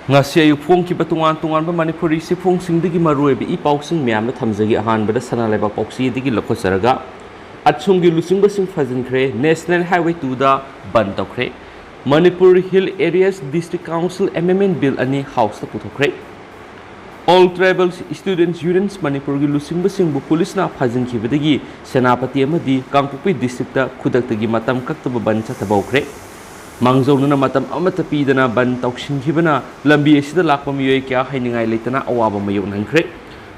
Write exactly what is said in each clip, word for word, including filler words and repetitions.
ꯉꯁꯤ ꯑꯌꯨꯛ ꯐꯣꯡꯈꯤꯕ ꯇꯣꯉꯥꯟ ꯇꯣꯉꯥꯟꯕ ꯃꯅꯤꯄꯨꯔꯤ ꯆꯦꯐꯣꯡꯁꯤꯡꯗꯒꯤ ꯃꯔꯨꯑꯣꯏꯕ ꯏ ꯄꯥꯎꯁꯤꯡ ꯃꯌꯥꯝ ꯑꯃ ꯊꯝꯖꯒꯦ꯫ ꯑꯍꯥꯟꯕꯗ ꯁꯅꯥ ꯂꯩꯕꯥꯛ ꯄꯥꯎꯆꯦꯗꯒꯤ ꯂꯧꯈꯠꯆꯔꯒ, ꯑꯁꯣꯝꯒꯤ ꯂꯨꯆꯤꯡꯕꯁꯤꯡ ꯐꯥꯖꯤꯟꯈ꯭ꯔꯦ, ꯅꯦꯁꯅꯦꯜ ꯍꯥꯏꯋꯦ ꯇꯨꯗ ꯕꯟ ꯇꯧꯈ꯭ꯔꯦ, Manipur hill areas district council ꯑꯦꯃꯦꯟꯃꯦꯟ ꯕꯤꯜ ꯑꯅꯤ ꯍꯥꯎꯁꯇ ꯄꯨꯊꯣꯛꯈ꯭ꯔꯦ, ꯑꯣꯜ ꯇ꯭ꯔꯥꯏꯕꯜ ꯁ꯭ꯇꯨꯗꯦꯟꯠꯁ ꯌꯨꯅꯤꯌꯟꯁ ꯃꯅꯤꯄꯨꯔꯒꯤ ꯂꯨꯆꯤꯡꯕꯁꯤꯡꯕꯨ ꯄꯨꯂꯤꯁꯅ ꯐꯥꯖꯤꯟꯈꯤꯕꯗꯒꯤ ꯁꯦꯅꯥꯄꯇꯤ ꯑꯃꯗꯤ ꯀꯥꯡꯄꯣꯛꯄꯤ ꯗꯤꯁꯇ꯭ꯔꯤꯛꯇ ꯈꯨꯗꯛꯇꯒꯤ ꯃꯇꯝ ꯀꯛꯇꯕ ꯕꯟ ꯆꯠꯊꯕ ꯍꯧꯈ꯭ꯔꯦ꯫ ꯃꯥꯡꯖꯧꯅꯅ ꯃꯇꯝ ꯑꯃꯠꯇ ꯄꯤꯗꯅ ꯕꯟ ꯇꯧꯁꯤꯟꯈꯤꯕꯅ ꯂꯝꯕꯤ ꯑꯁꯤꯗ ꯂꯥꯛꯄ ꯃꯤꯑꯣꯏ ꯀꯌꯥ ꯍꯥꯏꯅꯤꯡꯉꯥꯏ ꯂꯩꯇꯅ ꯑꯋꯥꯕ ꯃꯥꯌꯣꯛꯅꯍꯟꯈ꯭ꯔꯦ꯫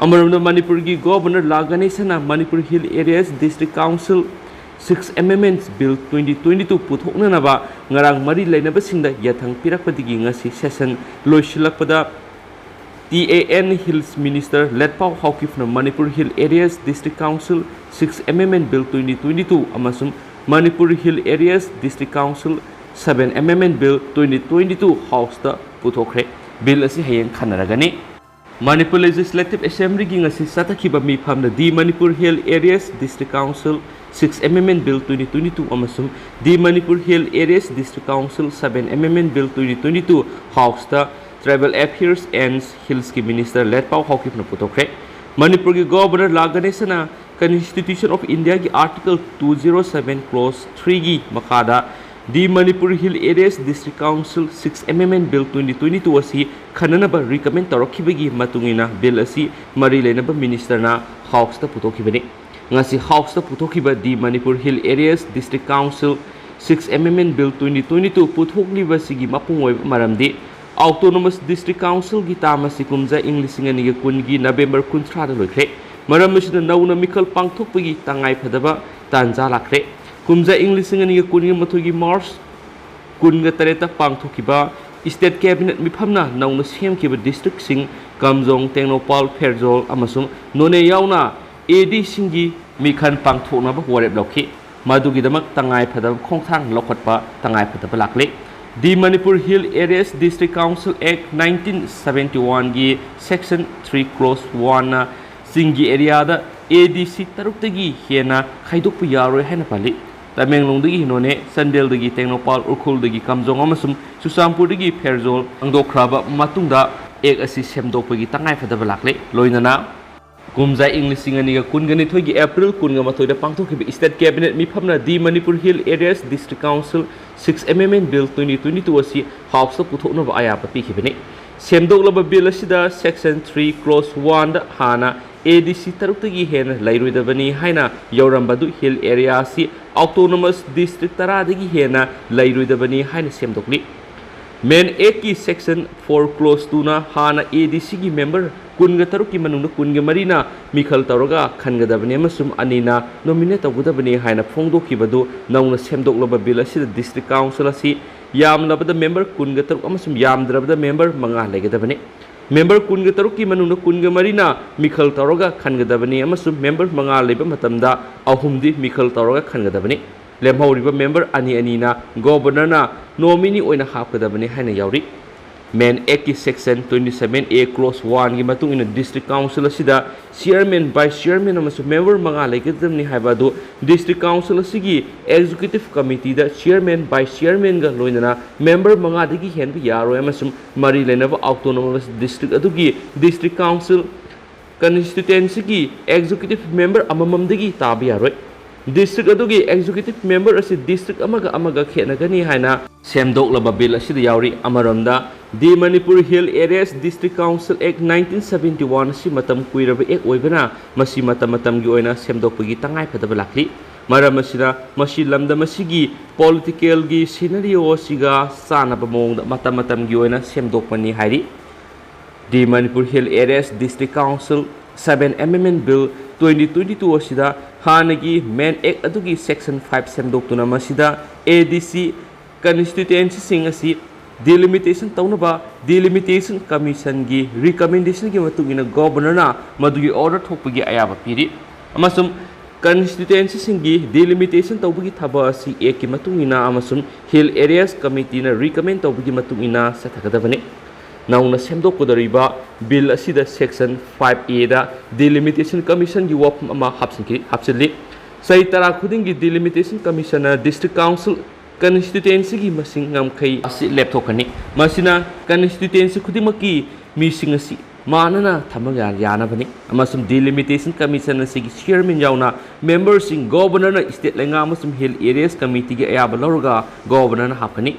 ꯑꯃꯔꯣꯝꯗ ꯃꯅꯤꯄꯨꯔꯒꯤ ꯒꯣꯚꯔꯅꯔ ꯂꯥ ꯒꯅꯦꯁꯟꯅ Manipur hill areas district council six amendments bill twenty twenty two ꯄꯨꯊꯣꯛꯅꯅꯕ ꯉꯔꯥꯡ ꯃꯔꯤ ꯂꯩꯅꯕꯁꯤꯡꯗ ꯌꯥꯊꯪ ꯄꯤꯔꯛꯄꯗꯒꯤ ꯉꯁꯤ ꯁꯦꯁꯟ ꯂꯣꯏꯁꯤꯜꯂꯛꯄꯗ T A and hills minister Letpao ꯍꯥꯎꯀꯤꯞꯅ Manipur hill areas district council six amendment bill twenty twenty two ꯑꯃꯁꯨꯡ Manipur hill areas district council seven amendment bill twenty twenty two ꯍꯥꯎꯁꯇ ꯄꯨꯊꯣꯛꯈ꯭ꯔꯦ꯫ ꯕꯤꯜ ꯑꯁꯤ ꯍꯌꯦꯡ ꯈꯟꯅꯔꯒꯅꯤ꯫ ꯃꯅꯤꯄꯨꯔ ꯂꯦꯖꯤꯁꯂꯦꯇꯤꯚ ꯑꯦꯁꯦꯝꯕ꯭ꯂꯤꯒꯤ ꯉꯁꯤ ꯆꯠꯊꯈꯤꯕ ꯃꯤꯐꯝꯗ the Manipur hill areas district council six amendment bill twenty twenty two ꯑꯃꯁꯨꯡ the Manipur hill areas district council seven amendment bill twenty twenty two ꯍꯥꯎꯁꯇ ꯇ꯭ꯔꯥꯏꯕꯦꯜ ꯑꯦꯐꯤꯌꯔꯁ ꯑꯦꯟ ꯍꯤꯜꯁꯀꯤ ꯃꯤꯅꯤꯁꯇꯔ ꯂꯦꯠꯄꯥꯎ ꯍꯥꯎꯀꯤꯞꯅ ꯄꯨꯊꯣꯛꯈ꯭ꯔꯦ꯫ ꯃꯅꯤꯄꯨꯔꯒꯤ ꯒꯣꯚꯔꯅꯔ ꯂꯥ ꯒꯅꯦꯁꯟꯅ ꯀꯟꯁꯇꯤꯇ꯭ꯌꯨꯁꯟ ꯑꯣꯐ ꯏꯟꯗꯤꯌꯥꯒꯤ article two zero seven clause ꯊ꯭ꯔꯤꯒꯤ ꯃꯈꯥꯗ the Manipur hill areas district council six amendment bill twenty twenty two ꯑꯁꯤ ꯈꯟꯅꯅꯕ ꯔꯤꯀꯃꯦꯟ ꯇꯧꯔꯛꯈꯤꯕꯒꯤ ꯃꯇꯨꯡ ꯏꯟꯅ ꯕꯤꯜ ꯑꯁꯤ ꯃꯔꯤ ꯂꯩꯅꯕ ꯃꯤꯅꯤꯁꯇꯔꯅ ꯍꯥꯎꯁꯇ ꯄꯨꯊꯣꯛꯈꯤꯕꯅꯤ꯫ ꯉꯁꯤ ꯍꯥꯎꯁꯇ ꯄꯨꯊꯣꯛꯈꯤꯕ the Manipur hill areas district council six amendment bill twenty twenty two ꯄꯨꯊꯣꯛꯂꯤꯕꯁꯤꯒꯤ ꯃꯄꯨꯡ ꯑꯣꯏꯕ ꯃꯔꯝꯗꯤ ꯑꯣꯇꯣꯅꯣꯃꯁ ꯗꯤꯁꯇ꯭ꯔꯤꯛ ꯀꯥꯎꯟꯁꯤꯜꯒꯤ ꯇꯥꯝ ꯑꯁꯤ ꯀꯨꯝꯖꯥ ꯏꯪ ꯂꯤꯁꯤꯡ ꯑꯅꯤꯒ ꯀꯨꯟꯒꯤ ꯅꯕꯦꯝꯕꯔ ꯀꯨꯟꯊ꯭ꯔꯥꯗ ꯂꯣꯏꯈ꯭ꯔꯦ꯫ ꯃꯔꯝ ꯑꯁꯤꯅ ꯅꯧꯅ ꯃꯤꯈꯜ ꯄꯥꯡꯊꯣꯛꯄꯒꯤ ꯇꯉꯥꯏ ꯐꯗꯕ ꯇꯥꯟꯖꯥ ꯂꯥꯛꯈ꯭ꯔꯦ꯫ ꯀꯨꯝꯖꯥ ꯏꯪ ꯂꯤꯁꯤꯡ ꯑꯅꯤꯒ ꯀꯨꯟꯒ ꯃꯥꯊꯣꯏꯒꯤ ꯃꯥꯔꯆ ꯀꯨꯟꯒ ꯇꯔꯦꯠꯇ ꯄꯥꯡꯊꯣꯛꯈꯤꯕ ꯁ꯭ꯇꯦꯠ ꯀꯦꯕꯤꯅꯦꯠ ꯃꯤꯐꯝꯅ ꯅꯧꯅ ꯁꯦꯝꯈꯤꯕ ꯗꯤꯁꯇ꯭ꯔꯤꯛꯁꯤꯡ ꯀꯥꯝꯖꯣꯡ, ꯇꯦꯡꯅꯧꯄꯥꯜ, ꯐꯦꯔꯖꯣꯜ ꯑꯃꯁꯨꯡ ꯅꯣꯅꯦ ꯌꯥꯎꯅ ꯑꯦ ꯗꯤꯁꯤꯡꯒꯤ ꯃꯤꯈꯜ ꯄꯥꯡꯊꯣꯛꯅꯕ ꯋꯥꯔꯦꯞ ꯂꯧꯈꯤ꯫ ꯃꯗꯨꯒꯤꯗꯃꯛ ꯇꯉꯥꯏ ꯐꯗꯕ ꯈꯣꯡꯊꯥꯡ ꯂꯧꯈꯠꯄ ꯇꯉꯥꯏ ꯐꯗꯕ ꯂꯥꯛꯂꯦ꯫ The Manipur hill areas district council act nineteen seventy ꯋꯥꯟꯒꯤ ꯁꯦꯛꯁꯟ ꯊ꯭ꯔꯤ ꯀ꯭ꯂꯣꯖ ꯋꯥꯟꯅ ꯆꯤꯡꯒꯤ ꯑꯦꯔꯤꯌꯥꯗ ꯑꯦ ꯗꯤ ꯁꯤ ꯇꯔꯨꯛꯇꯒꯤ ꯍꯦꯟꯅ ꯈꯥꯏꯗꯣꯛꯄ ꯌꯥꯔꯣꯏ ꯍꯥꯏꯅ ꯄꯜꯂꯤ꯫ ꯇꯃꯦꯡꯂꯣꯡꯗꯒꯤ ꯍꯤꯅꯣꯅꯦ, ꯆꯥꯟꯗꯦꯜꯗꯒꯤ ꯇꯦꯡꯅꯧꯄꯥꯜ, ꯎꯈ꯭ꯔꯨꯜꯗꯒꯤ ꯀꯥꯝꯖꯣꯡ ꯑꯃꯁꯨꯡ ꯆꯨꯔꯆꯥꯟꯄꯨꯔꯗꯒꯤ ꯐꯦꯔꯖꯣꯜ ꯈꯪꯗꯣꯛꯈ꯭ꯔꯕ ꯃꯇꯨꯡꯗ Act ꯑꯁꯤ ꯁꯦꯝꯗꯣꯛꯄꯒꯤ ꯇꯉꯥꯏꯐꯗꯕ ꯂꯥꯛꯂꯦ꯫ ꯂꯣꯏꯅꯅ ꯀꯨꯝꯖꯥ ꯏꯪ ꯂꯤꯁꯤꯡ ꯑꯅꯤꯒ ꯀꯨꯟꯒ ꯅꯤꯊꯣꯏꯒꯤ April ꯀꯨꯟꯒ ꯃꯥꯊꯣꯏꯗ ꯄꯥꯡꯊꯣꯛꯈꯤꯕ State Cabinet ꯃꯤꯐꯝꯅ The Manipur Hill Areas District Council Six Amendment Bill twenty twenty-two ꯑꯁꯤ House ꯇ ꯄꯨꯊꯣꯛꯅꯕ ꯑꯌꯥꯕ ꯄꯤꯈꯤꯕꯅꯤ꯫ ꯁꯦꯝꯗꯣꯛꯂꯕ Bill ꯑꯁꯤꯗ Section three Clause one ꯗ ꯍꯥꯟꯅ A D C ꯇꯔꯨꯛꯇꯒꯤ ꯍꯦꯟꯅ ꯂꯩꯔꯣꯏꯗꯕꯅꯤ ꯍꯥꯏꯅ ꯌꯥꯎꯔꯝꯕ ꯑꯗꯨ Hill Area ꯑꯁꯤ Autonomous District ꯇꯔꯥꯗꯒꯤ ꯍꯦꯟꯅ ꯂꯩꯔꯣꯏꯗꯕꯅꯤ ꯍꯥꯏꯅ ꯁꯦꯝꯗꯣꯛꯂꯤ꯫ Main Act ꯀꯤ Section four Clause two ꯅ ꯍꯥꯟꯅ A D C ꯒꯤ member ꯀꯨꯟꯒ ꯇꯔꯨꯛꯀꯤ ꯃꯅꯨꯡꯗ ꯀꯨꯟꯒ ꯃꯔꯤꯅ ꯃꯤꯈꯜ ꯇꯧꯔꯒ ꯈꯟꯒꯗꯕꯅꯤ ꯑꯃꯁꯨꯡ ꯑꯅꯤꯅ nominate ꯇꯧꯒꯗꯕꯅꯤ ꯍꯥꯏꯅ ꯐꯣꯡꯗꯣꯛꯈꯤꯕꯗꯨ ꯅꯧꯅ ꯁꯦꯝꯗꯣꯛꯂꯕ Bill ꯑꯁꯤꯗ District Council ꯑꯁꯤ ꯌꯥꯝꯂꯕꯗ member ꯀꯨꯟꯒ ꯇꯔꯨꯛ ꯑꯃꯁꯨꯡ ꯌꯥꯝꯗ꯭ꯔꯕꯗ member ꯃꯉꯥ ꯂꯩꯒꯗꯕꯅꯤ꯫ Member ꯀꯨꯟꯒ ꯇꯔꯨꯛꯀꯤ ꯃꯅꯨꯡꯗ ꯀꯨꯟꯒ ꯃꯔꯤꯅ ꯃꯤꯈꯜ ꯇꯧꯔꯒ ꯈꯟꯒꯗꯕꯅꯤ ꯑꯃꯁꯨꯡ member ꯃꯉꯥ ꯂꯩꯕ ꯃꯇꯝꯗ ꯑꯍꯨꯝꯗꯤ ꯃꯤꯈꯜ ꯇꯧꯔꯒ ꯈꯟꯒꯗꯕꯅꯤ꯫ ꯂꯦꯝꯍꯧꯔꯤꯕ member ꯑꯅꯤ ꯑꯅꯤꯅ Governor ꯅ nominee ꯑꯣꯏꯅ ꯍꯥꯞꯀꯗꯕꯅꯤ ꯍꯥꯏꯅ ꯌꯥꯎꯔꯤ꯫ Main Act ꯀꯤ Section twenty-seven A Clause one ꯒꯤ ꯃꯇꯨꯡ ꯏꯟꯅ District Council ꯑꯁꯤꯗ Chairman, Vice Chairman ꯑꯃꯁꯨꯡ member ꯃꯉꯥ ꯂꯩꯒꯗꯕꯅꯤ ꯍꯥꯏꯕ ꯑꯗꯨ District Council ꯑꯁꯤꯒꯤ Executive Committee ꯗ Chairman, Vice Chairman ꯒ ꯂꯣꯏꯅꯅ member ꯃꯉꯥꯗꯒꯤ ꯍꯦꯟꯕ ꯌꯥꯔꯣꯏ ꯑꯃꯁꯨꯡ ꯃꯔꯤ ꯂꯩꯅꯕ Autonomous District ꯑꯗꯨꯒꯤ District Council constituency ꯒꯤ Executive Member ꯑꯃꯃꯝꯗꯒꯤ ꯇꯥꯕ ꯌꯥꯔꯣꯏ꯫ District ꯑꯗꯨꯒꯤ Executive Member ꯑꯁꯤ district ꯑꯃꯒ ꯑꯃꯒ ꯈꯦꯠꯅꯒꯅꯤ ꯍꯥꯏꯅ ꯁꯦꯝꯗꯣꯛꯂꯕ Bill ꯑꯁꯤꯗ ꯌꯥꯎꯔꯤ꯫ ꯑꯃꯔꯣꯝꯗ, The Manipur Hill Areas District Council Act nineteen seventy-one ꯑꯁꯤ ꯃꯇꯝ ꯀꯨꯏꯔꯕ Act ꯑꯣꯏꯕꯅ ꯃꯁꯤ ꯃꯇꯝ ꯃꯇꯝꯒꯤ ꯑꯣꯏꯅ ꯁꯦꯝꯗꯣꯛꯄꯒꯤ ꯇꯉꯥꯏ ꯐꯗꯕ ꯂꯥꯛꯂꯤ꯫ ꯃꯔꯝ ꯑꯁꯤꯅ, ꯃꯁꯤ ꯂꯝꯗꯝ ꯑꯁꯤꯒꯤ political ꯒꯤ scenario ꯑꯁꯤꯒ ꯆꯥꯟꯅꯕ ꯃꯑꯣꯡꯗ ꯃꯇꯝ ꯃꯇꯝꯒꯤ ꯑꯣꯏꯅ ꯁꯦꯝꯗꯣꯛꯄꯅꯤ ꯍꯥꯏꯔꯤ꯫ The Manipur Hill Areas District Council Seven Amendment Bill twenty twenty-two ꯑꯁꯤꯗ ꯍꯥꯟꯅꯒꯤ Main Act ꯑꯗꯨꯒꯤ Section five ꯁꯦꯝꯗꯣꯛꯇꯨꯅ ꯃꯁꯤꯗ A D C constituency ꯁꯤꯡ ꯑꯁꯤ delimitation ꯇꯧꯅꯕ Delimitation Commission ꯒꯤ recommendation ꯒꯤ ꯃꯇꯨꯡ ꯏꯟꯅ Governor ꯅ ꯃꯗꯨꯒꯤ order ꯊꯣꯛꯄꯒꯤ ꯑꯌꯥꯕ ꯄꯤꯔꯤ, ꯑꯃꯁꯨꯡ constituency ꯁꯤꯡꯒꯤ delimitation ꯇꯧꯕꯒꯤ ꯊꯕꯛ ꯑꯁꯤ Act ꯀꯤ ꯃꯇꯨꯡ ꯏꯟꯅ ꯑꯃꯁꯨꯡ Hill Areas Committee ꯅ recommend ꯇꯧꯕꯒꯤ ꯃꯇꯨꯡ ꯏꯟꯅ ꯆꯠꯊꯒꯗꯕꯅꯤ꯫ ꯅꯧꯅ ꯁꯦꯝꯗꯣꯛꯀꯗꯧꯔꯤꯕ Bill ꯑꯁꯤꯗ Section five A the Delimitation Commission ꯒꯤ ꯋꯥꯐꯝ ꯑꯃ ꯍꯥꯞꯆꯤꯟꯈꯤ-, ꯍꯥꯞꯆꯤꯜꯂꯤ꯫ ꯆꯍꯤ ꯇꯔꯥ ꯈꯨꯗꯤꯡꯒꯤ Delimitation Commissionꯅ District Council constituencyꯒꯤ ꯃꯁꯤꯡ ꯉꯝꯈꯩ ꯑꯁꯤ ꯂꯦꯞꯊꯣꯛꯀꯅꯤ꯫ ꯃꯁꯤꯅ constituency ꯈꯨꯗꯤꯡꯃꯛꯀꯤ ꯃꯤꯁꯤꯡ ꯑꯁꯤ ꯃꯥꯟꯅꯅ ꯊꯝꯕ ꯌꯥ-, ꯌꯥꯅꯕꯅꯤ꯫ ꯑꯃꯁꯨꯡ Delimitation Commission ꯑꯁꯤꯒꯤ chairman ꯌꯥꯎꯅ memberꯁꯤꯡ Governorꯅ state ꯂꯩꯉꯥꯛ ꯑꯃꯁꯨꯡ Hill Areas Committeeꯒꯤ ꯑꯌꯥꯕ ꯂꯧꯔꯒ Governorꯅ ꯍꯥꯞꯀꯅꯤ꯫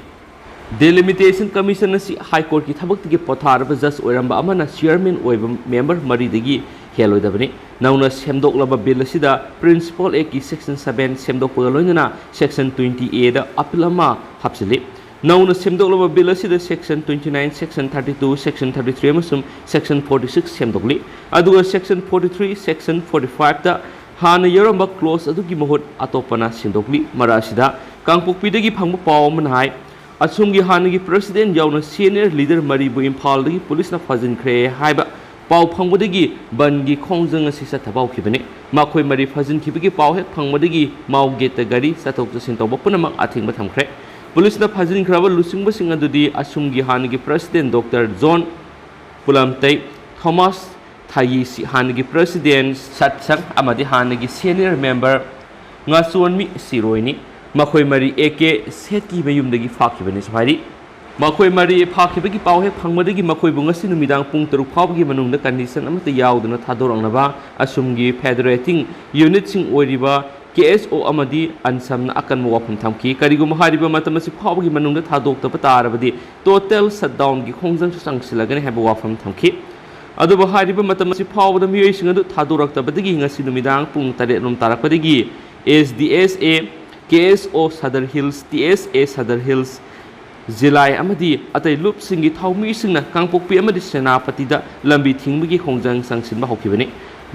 Delimitation Commission ꯑꯁꯤ High Courtꯀꯤ ꯊꯕꯛꯇꯒꯤ ꯄꯣꯊꯥꯔꯕ judge ꯑꯣꯏꯔꯝꯕ ꯑꯃꯅ chairman ꯑꯣꯏꯕ member ꯃꯔꯤꯗꯒꯤ ꯍꯦꯜꯂꯣꯏꯗꯕꯅꯤ꯫ ꯅꯧꯅ ꯁꯦꯝꯗꯣꯛꯂꯕ bill ꯑꯁꯤꯗ Principal Actꯀꯤ section seven ꯁꯦꯝꯗꯣꯛꯄꯒ ꯂꯣꯏꯅꯅ section twenty Aꯗ appeal ꯑꯃ ꯍꯥꯞꯆꯤꯜꯂꯤ꯫ ꯅꯧꯅ ꯁꯦꯝꯗꯣꯛꯂꯕ bill ꯑꯁꯤꯗ section twenty nine, section thirty two, section thirty three ꯑꯃꯁꯨꯡ section forty six ꯁꯦꯝꯗꯣꯛꯂꯤ꯫ ꯑꯗꯨꯒ section forty three, section forty fiveꯇ ꯍꯥꯟꯅ ꯌꯥꯎꯔꯝꯕ clause ꯑꯗꯨꯒꯤ ꯃꯍꯨꯠ ꯑꯇꯣꯞꯄꯅ ꯁꯤꯟꯗꯣꯛꯂꯤ꯫ ꯃꯔꯛ ꯑꯁꯤꯗ ꯀꯥꯡꯄꯣꯛꯄꯤꯗꯒꯤ ꯐꯪꯕ ꯄꯥꯎ ꯑꯃꯅ ꯍꯥꯏ, ꯑꯁꯣꯝꯒꯤ ꯍꯥꯟꯅꯒꯤ president ꯌꯥꯎꯅ senior leader ꯃꯔꯤꯕꯨ ꯏꯝꯐꯥꯜꯗꯒꯤ ꯄꯨꯂꯤꯁꯅ ꯐꯥꯖꯤꯟꯈ꯭ꯔꯦ ꯍꯥꯏꯕ ꯄꯥꯎ ꯐꯪꯕꯗꯒꯤ ꯕꯟꯒꯤ ꯈꯣꯡꯖꯪ ꯑꯁꯤ ꯆꯠꯊꯕ ꯍꯧꯈꯤꯕꯅꯤ꯫ ꯃꯈꯣꯏ ꯃꯔꯤ ꯐꯥꯖꯤꯟꯈꯤꯕꯒꯤ ꯄꯥꯎ ꯍꯦꯛ ꯐꯪꯕꯗꯒꯤ ꯃꯥꯎ ꯒꯦꯠꯇ ꯒꯥꯔꯤ ꯆꯠꯊꯣꯛ ꯆꯠꯁꯤꯟ ꯇꯧꯕ ꯄꯨꯝꯅꯃꯛ ꯑꯊꯤꯡꯕ ꯊꯝꯈ꯭ꯔꯦ꯫ ꯄꯨꯂꯤꯁꯅ ꯐꯥꯖꯤꯟꯈ꯭ꯔꯕ ꯂꯨꯆꯤꯡꯕꯁꯤꯡ ꯑꯗꯨꯗꯤ ꯑꯁꯣꯝꯒꯤ ꯍꯥꯟꯅꯒꯤ president Doctor John ꯄꯨꯂꯝꯇꯩ, ꯊꯣꯃꯥꯁ ꯊꯥꯌꯤꯁꯤ ꯍꯥꯟꯅꯒꯤ president ꯁꯠꯁꯪ ꯑꯃꯗꯤ ꯍꯥꯟꯅꯒꯤ senior member ꯉꯥꯆꯣꯟꯃꯤ ꯁꯤꯔꯣꯏꯅꯤ꯫ ꯃꯈꯣꯏ ꯃꯔꯤ ꯑꯦ ꯀꯦ ꯁꯦꯠꯀꯤ ꯃꯌꯨꯝꯗꯒꯤ ꯐꯥꯈꯤꯕꯅꯤꯁꯨ ꯍꯥꯏꯔꯤ꯫ ꯃꯈꯣꯏ ꯃꯔꯤ ꯐꯥꯈꯤꯕꯒꯤ ꯄꯥꯎ ꯍꯦꯛ ꯐꯪꯕꯗꯒꯤ ꯃꯈꯣꯏꯕꯨ ꯉꯁꯤ ꯅꯨꯃꯤꯗꯥꯡ ꯄꯨꯡ ꯇꯔꯨꯛ ꯐꯥꯎꯕꯒꯤ ꯃꯅꯨꯡꯗ condition ꯑꯃꯠꯇ ꯌꯥꯎꯗꯅ ꯊꯥꯗꯣꯔꯛꯅꯕ ꯑꯁꯣꯝꯒꯤ federating unitꯁꯤꯡ ꯑꯣꯏꯔꯤꯕ K S O ꯑꯃꯗꯤ ꯑꯟꯁꯝꯅ ꯑꯀꯟꯕ ꯋꯥꯐꯝ ꯊꯝꯈꯤ꯫ ꯀꯔꯤꯒꯨꯝꯕ ꯍꯥꯏꯔꯤꯕ ꯃꯇꯝ ꯑꯁꯤ ꯐꯥꯎꯕꯒꯤ ꯃꯅꯨꯡꯗ ꯊꯥꯗꯣꯛꯇꯕ ꯇꯥꯔꯕꯗꯤ total shutdownꯒꯤ ꯈꯣꯡꯖꯪꯁꯨ ꯆꯪꯁꯤꯜꯂꯒꯅꯤ ꯍꯥꯏꯕ ꯋꯥꯐꯝ ꯊꯝꯈꯤ꯫ ꯑꯗꯨꯕꯨ ꯍꯥꯏꯔꯤꯕ ꯃꯇꯝ ꯑꯁꯤ ꯐꯥꯎꯕꯗ ꯃꯤꯑꯣꯏꯁꯤꯡ ꯑꯗꯨ ꯊꯥꯗꯣꯔꯛꯇꯕꯗꯒꯤ ꯉꯁꯤ ꯅꯨꯃꯤꯗꯥꯡ ꯄꯨꯡ ꯇꯔꯦꯠ ꯔꯣꯝ ꯇꯥꯔꯛꯄꯗꯒꯤ S D S A, K S O Sadar Hills, T S A Sadar Hills, ꯖꯤꯂꯥꯏ ꯑꯃꯗꯤ ꯑꯇꯩ ꯂꯨꯞꯁꯤꯡꯒꯤ ꯊꯧꯃꯤꯁꯤꯡꯅ ꯀꯥꯡꯄꯣꯛꯄꯤ ꯑꯃꯗꯤ ꯁꯦꯅꯥꯄꯇꯤꯗ ꯂꯝꯕꯤ ꯊꯤꯡꯕꯒꯤ ꯈꯣꯡꯖꯪ ꯆꯪꯁꯤꯟꯕ ꯍꯧꯈꯤꯕꯅꯤ꯫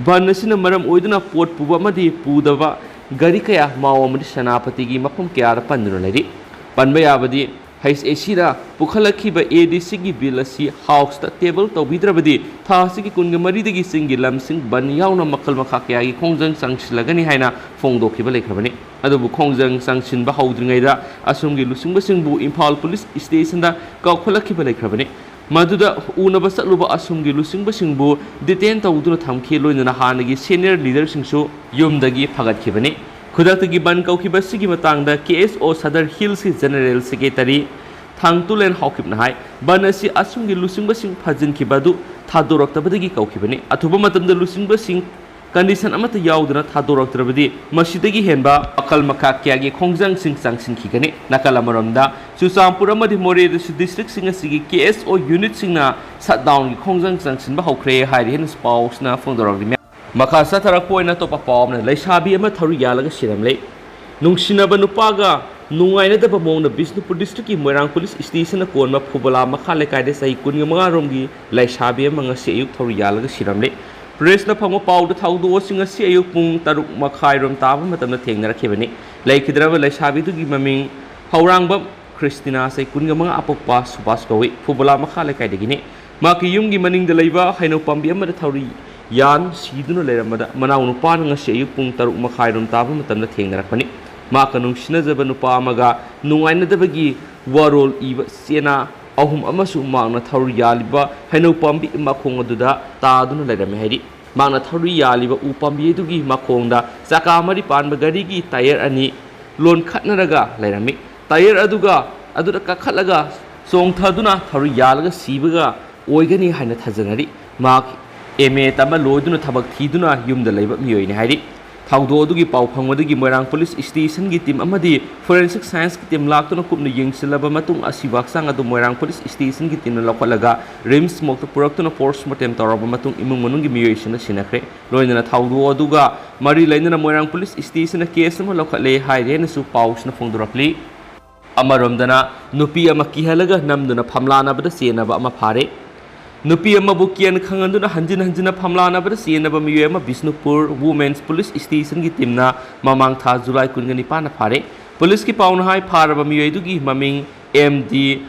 ꯕꯟ ꯑꯁꯤꯅ ꯃꯔꯝ ꯑꯣꯏꯗꯨꯅ ꯄꯣꯠ ꯄꯨꯕ ꯑꯃꯗꯤ ꯄꯨꯗꯕ ꯒꯥꯔꯤ ꯀꯌꯥ ꯃꯥꯎ ꯑꯃꯗꯤ ꯁꯦꯅꯥꯄꯇꯤꯒꯤ ꯃꯐꯝ ꯀꯌꯥꯗ ꯄꯟꯗꯨꯅ ꯂꯩꯔꯤ꯫ ꯄꯟꯕ ꯌꯥꯕꯗꯤ, H A Cꯅ ꯄꯨꯈꯠꯂꯛꯈꯤꯕ A D Cꯒꯤ bill ꯑꯁꯤ Houseꯇ table ꯇꯧꯕꯤꯗ꯭ꯔꯕꯗꯤ ꯊꯥ ꯑꯁꯤꯒꯤ ꯀꯨꯟꯒ ꯃꯔꯤꯗꯒꯤ ꯆꯤꯡꯒꯤ ꯂꯝꯁꯤꯡ ꯕꯟ ꯌꯥꯎꯅ ꯃꯈꯜ ꯃꯈꯥ ꯀꯌꯥꯒꯤ ꯈꯣꯡꯖꯪ ꯆꯪꯁꯤꯜꯂꯒꯅꯤ ꯍꯥꯏꯅ ꯐꯣꯡꯗꯣꯛꯈꯤꯕ ꯂꯩꯈ꯭ꯔꯕꯅꯤ꯫ ꯑꯗꯨꯕꯨ ꯈꯣꯡꯖꯪ ꯆꯪꯁꯤꯟꯕ ꯍꯧꯗ꯭ꯔꯤꯉꯩꯗ ꯑꯁꯣꯝꯒꯤ ꯂꯨꯆꯤꯡꯕꯁꯤꯡꯕꯨ ꯏꯝꯐꯥꯜ ꯄꯨꯂꯤꯁ stationꯗ ꯀꯧꯈꯠꯂꯛꯈꯤꯕ ꯂꯩꯈ꯭ꯔꯕꯅꯤ꯫ ꯃꯗꯨꯗ ꯎꯅꯕ ꯆꯠꯂꯨꯕ ꯑꯁꯣꯝꯒꯤ ꯂꯨꯆꯤꯡꯕꯁꯤꯡꯕꯨ ꯗꯤꯇꯦꯟ ꯇꯧꯗꯨꯅ ꯊꯝꯈꯤ, ꯂꯣꯏꯅꯅ ꯍꯥꯟꯅꯒꯤ ꯁꯦꯅꯤꯌꯔ ꯂꯤꯗꯔꯁꯤꯡꯁꯨ ꯌꯨꯝꯗꯒꯤ ꯐꯒꯠꯈꯤꯕꯅꯤ꯫ ꯈꯨꯗꯛꯇꯒꯤ ꯕꯟ ꯀꯧꯈꯤꯕ ꯑꯁꯤꯒꯤ ꯃꯇꯥꯡꯗ ꯀꯦ ꯑꯦꯁ ꯑꯣ ꯁꯗꯔ ꯍꯤꯜꯁꯀꯤ ꯖꯦꯅꯔꯦꯜ ꯁꯦꯀ꯭ꯔꯦꯇꯔꯤ ꯊꯥꯡꯇꯨꯂꯦꯟ ꯍꯥꯎꯀꯤꯞꯅ ꯍꯥꯏ, ꯕꯟ ꯑꯁꯤ ꯑꯁꯣꯝꯒꯤ ꯂꯨꯆꯤꯡꯕꯁꯤꯡ ꯐꯥꯖꯤꯟꯈꯤꯕ ꯑꯗꯨ ꯊꯥꯗꯣꯔꯛꯇꯕꯗꯒꯤ ꯀꯧꯈꯤꯕꯅꯤ꯫ ꯑꯊꯨꯕ ꯃꯇꯝꯗ ꯂꯨꯆꯤꯡꯕꯁꯤꯡ ꯀꯟꯗꯤꯁꯟ ꯑꯃꯠꯇ ꯌꯥꯎꯗꯅ ꯊꯥꯗꯣꯔꯛꯇ꯭ꯔꯕꯗꯤ ꯃꯁꯤꯗꯒꯤ ꯍꯦꯟꯕ ꯃꯈꯜ ꯃꯈꯥ ꯀꯌꯥꯒꯤ ꯈꯣꯡꯖꯪꯁꯤꯡ ꯆꯪꯁꯤꯟꯈꯤꯒꯅꯤ꯫ ꯅꯥꯀꯜ ꯑꯃꯔꯣꯝꯗ, ꯆꯨꯔꯆꯥꯟꯄꯨꯔ ꯑꯃꯗꯤ ꯃꯣꯔꯦꯗꯁꯨ ꯗꯤꯁꯇ꯭ꯔꯤꯛꯁꯤꯡ ꯑꯁꯤꯒꯤ ꯀꯦ ꯑꯦꯁ ꯑꯣ ꯌꯨꯅꯤꯠꯁꯤꯡꯅ ꯁꯠꯗꯥꯎꯟꯒꯤ ꯈꯣꯡꯖꯪ ꯆꯪꯁꯤꯟꯕ ꯍꯧꯈ꯭ꯔꯦ ꯍꯥꯏꯔꯤ ꯍꯥꯏꯅꯁꯨ ꯄꯥꯎꯁꯤꯅ ꯐꯣꯡꯗꯣꯔꯛꯂꯤ꯫ ꯃꯈꯥ ꯆꯠꯊꯔꯛꯄ ꯑꯣꯏꯅ ꯑꯇꯣꯞꯄ ꯄꯥꯎ ꯑꯃꯅ, ꯂꯩꯁꯥꯕꯤ ꯑꯃ ꯊꯧꯔꯤ ꯌꯥꯜꯂꯒ ꯁꯤꯔꯝꯂꯦ꯫ ꯅꯨꯡꯁꯤꯅꯕ ꯅꯨꯄꯥꯒ ꯅꯨꯡꯉꯥꯏꯅꯗꯕ ꯃꯑꯣꯡꯗ ꯕꯤꯁꯅꯨꯄꯨꯔ ꯗꯤꯁꯇ꯭ꯔꯤꯛꯀꯤ ꯃꯣꯏꯔꯥꯡ ꯄꯨꯂꯤꯁ ꯁ꯭ꯇꯦꯁꯟꯅ ꯀꯣꯟꯕ ꯐꯨꯕꯂꯥ ꯃꯈꯥ ꯂꯩꯀꯥꯏꯗ ꯆꯍꯤ ꯀꯨꯟꯃꯉꯥ ꯔꯣꯝꯒꯤ ꯂꯩꯁꯥꯕꯤ ꯑꯃ ꯉꯁꯤ ꯑꯌꯨꯛ ꯊꯧꯔꯤ ꯌꯥꯜꯂꯒ ꯁꯤꯔꯝꯂꯦ꯫ ꯄ꯭ꯔꯦꯁꯅ ꯐꯪꯕ ꯄꯥꯎꯗ ꯊꯧꯗꯣꯛ ꯑꯁꯤ ꯉꯁꯤ ꯑꯌꯨꯛ ꯄꯨꯡ ꯇꯔꯨꯛ ꯃꯈꯥꯏꯔꯣꯝ ꯇꯥꯕ ꯃꯇꯝꯗ ꯊꯦꯡꯅꯔꯛꯈꯤꯕꯅꯤ꯫ ꯂꯩꯈꯤꯗ꯭ꯔꯕ ꯂꯩꯁꯥꯕꯤꯗꯨꯒꯤ ꯃꯃꯤꯡ ꯍꯧꯔꯥꯡꯕꯝ ꯈ꯭ꯔꯤꯁꯇꯤꯅꯥ, ꯆꯍꯤ ꯀꯨꯟꯃꯉꯥ, ꯑꯄꯣꯛꯄ ꯁꯨꯕꯥꯁ ꯀꯧꯏ꯫ ꯐꯨꯕꯂꯥ ꯃꯈꯥ ꯂꯩꯀꯥꯏꯗꯒꯤꯅꯤ꯫ ꯃꯍꯥꯛꯀꯤ ꯌꯨꯝꯒꯤ ꯃꯅꯤꯡꯗ ꯂꯩꯕ ꯍꯩꯅꯧ ꯄꯥꯝꯕꯤ ꯑꯃꯗ ꯊꯧꯔꯤ ꯌꯥꯟ ꯁꯤꯗꯨꯅ ꯂꯩꯔꯝꯕꯗ ꯃꯅꯥꯎ ꯅꯨꯄꯥꯅ ꯉꯁꯤ ꯑꯌꯨꯛ ꯄꯨꯡ ꯇꯔꯨꯛ ꯃꯈꯥꯏꯔꯣꯝ ꯇꯥꯕ ꯃꯇꯝꯗ ꯊꯦꯡꯅꯔꯛꯄꯅꯤ꯫ ꯃꯍꯥꯛꯀ ꯅꯨꯡꯁꯤꯅꯖꯕ ꯅꯨꯄꯥ ꯑꯃꯒ ꯅꯨꯡꯉꯥꯏꯅꯗꯕꯒꯤ ꯋꯥꯔꯣꯜ ꯏꯕ ꯆꯦꯅꯥ ꯑꯍꯨꯝ ꯑꯃꯁꯨ ꯃꯍꯥꯛꯅ ꯊꯧꯔꯤ ꯌꯥꯜꯂꯤꯕ ꯍꯩꯅꯧ ꯄꯥꯝꯕꯤ ꯃꯈꯣꯡ ꯑꯗꯨꯗ ꯇꯥꯗꯨꯅ ꯂꯩꯔꯝꯃꯤ ꯍꯥꯏꯔꯤ꯫ ꯃꯍꯥꯛꯅ ꯊꯧꯔꯤ ꯌꯥꯜꯂꯤꯕ ꯎ ꯄꯥꯝꯕꯤ ꯑꯗꯨꯒꯤ ꯃꯈꯣꯡꯗ ꯆꯀꯥ ꯃꯔꯤ ꯄꯥꯟꯕ ꯒꯥꯔꯤꯒꯤ ꯇꯥꯌꯔ ꯑꯅꯤ ꯂꯣꯟꯈꯠꯅꯔꯒ ꯂꯩꯔꯝꯃꯤ꯫ ꯇꯥꯌꯔ ꯑꯗꯨꯒ, ꯑꯗꯨꯗ ꯀꯥꯈꯠꯂꯒ ꯆꯣꯡꯊꯗꯨꯅ ꯊꯧꯔꯤ ꯌꯥꯜꯂꯒ ꯁꯤꯕꯒ ꯑꯣꯏꯒꯅꯤ ꯍꯥꯏꯅ ꯊꯥꯖꯅꯔꯤ꯫ ꯃꯍꯥꯛ ꯑꯦꯝ ꯑꯦ ꯇꯝꯕ ꯂꯣꯏꯗꯨꯅ ꯊꯕꯛ ꯊꯤꯗꯨꯅ ꯌꯨꯝꯗ ꯂꯩꯕ ꯃꯤꯑꯣꯏꯅꯤ ꯍꯥꯏꯔꯤ꯫ ꯊꯧꯗꯣꯛ ꯑꯗꯨꯒꯤ ꯄꯥꯎ ꯐꯪꯕꯗꯒꯤ ꯃꯣꯏꯔꯥꯡ ꯄꯨꯂꯤꯁ ꯁ꯭ꯇꯦꯁꯟꯒꯤ ꯇꯤꯝ ꯑꯃꯗꯤ ꯐꯣꯔꯦꯟꯁꯤꯛ ꯁꯥꯏꯟꯁꯀꯤ ꯇꯤꯝ ꯂꯥꯛꯇꯨꯅ ꯀꯨꯞꯅ ꯌꯦꯡꯁꯤꯜꯂꯕ ꯃꯇꯨꯡ ꯑꯁꯤꯕ ꯍꯛꯆꯥꯡ ꯑꯗꯨ ꯃꯣꯏꯔꯥꯡ ꯄꯨꯂꯤꯁ ꯁ꯭ꯇꯦꯁꯟꯒꯤ ꯇꯤꯝꯅ ꯂꯧꯈꯠꯂꯒ ꯔꯤꯝꯁ ꯃꯣꯔꯒꯇ ꯄꯨꯔꯛꯇꯨꯅ ꯄꯣꯁꯠꯃꯣꯔꯇꯦꯝ ꯇꯧꯔꯕ ꯃꯇꯨꯡ ꯏꯃꯨꯡ ꯃꯅꯨꯡꯒꯤ ꯃꯤꯑꯣꯏꯁꯤꯡꯅ ꯁꯤꯟꯅꯈ꯭ꯔꯦ꯫ ꯂꯣꯏꯅꯅ ꯊꯧꯗꯣꯛ ꯑꯗꯨꯒ ꯃꯔꯤ ꯂꯩꯅꯅ ꯃꯣꯏꯔꯥꯡ ꯄꯨꯂꯤꯁ ꯁ꯭ꯇꯦꯁꯟꯅ ꯀꯦꯁ ꯑꯃ ꯂꯧꯈꯠꯂꯦ ꯍꯥꯏꯔꯤ ꯍꯥꯏꯅꯁꯨ ꯄꯥꯎꯁꯤꯅ ꯐꯣꯡꯗꯣꯔꯛꯂꯤ꯫ ꯑꯃꯔꯣꯝꯗꯅ, ꯅꯨꯄꯤ ꯑꯃ ꯀꯤꯍꯜꯂꯒ ꯅꯝꯗꯨꯅ ꯐꯝꯂꯥꯅꯕꯗ ꯆꯦꯟꯅꯕ ꯑꯃ ꯐꯥꯔꯦ꯫ ꯅꯨꯄꯤ ꯑꯃꯕꯨ ꯀꯤꯍꯟ ꯈꯪꯍꯟꯗꯨꯅ ꯍꯟꯖꯤꯟ ꯍꯟꯖꯤꯟꯅ ꯐꯝꯂꯥꯅꯕꯗ ꯆꯦꯟꯅꯕ ꯃꯤꯑꯣꯏ ꯑꯃ ꯕꯤꯁꯅꯨꯄꯨꯔ ꯋꯨꯃꯦꯟꯁ ꯄꯨꯂꯤꯁ ꯁ꯭ꯇꯦꯁꯟꯒꯤ ꯇꯤꯝꯅ ꯃꯃꯥꯡ ꯊꯥ ꯖꯨꯂꯥꯏ ꯀꯨꯟꯒ ꯅꯤꯄꯥꯟꯗ ꯐꯥꯔꯦ꯫ ꯄꯨꯂꯤꯁꯀꯤ ꯄꯥꯎꯅ ꯍꯥꯏ, ꯐꯥꯔꯕ ꯃꯤꯑꯣꯏ ꯑꯗꯨꯒꯤ ꯃꯃꯤꯡ ꯑꯦꯝ ꯗꯤ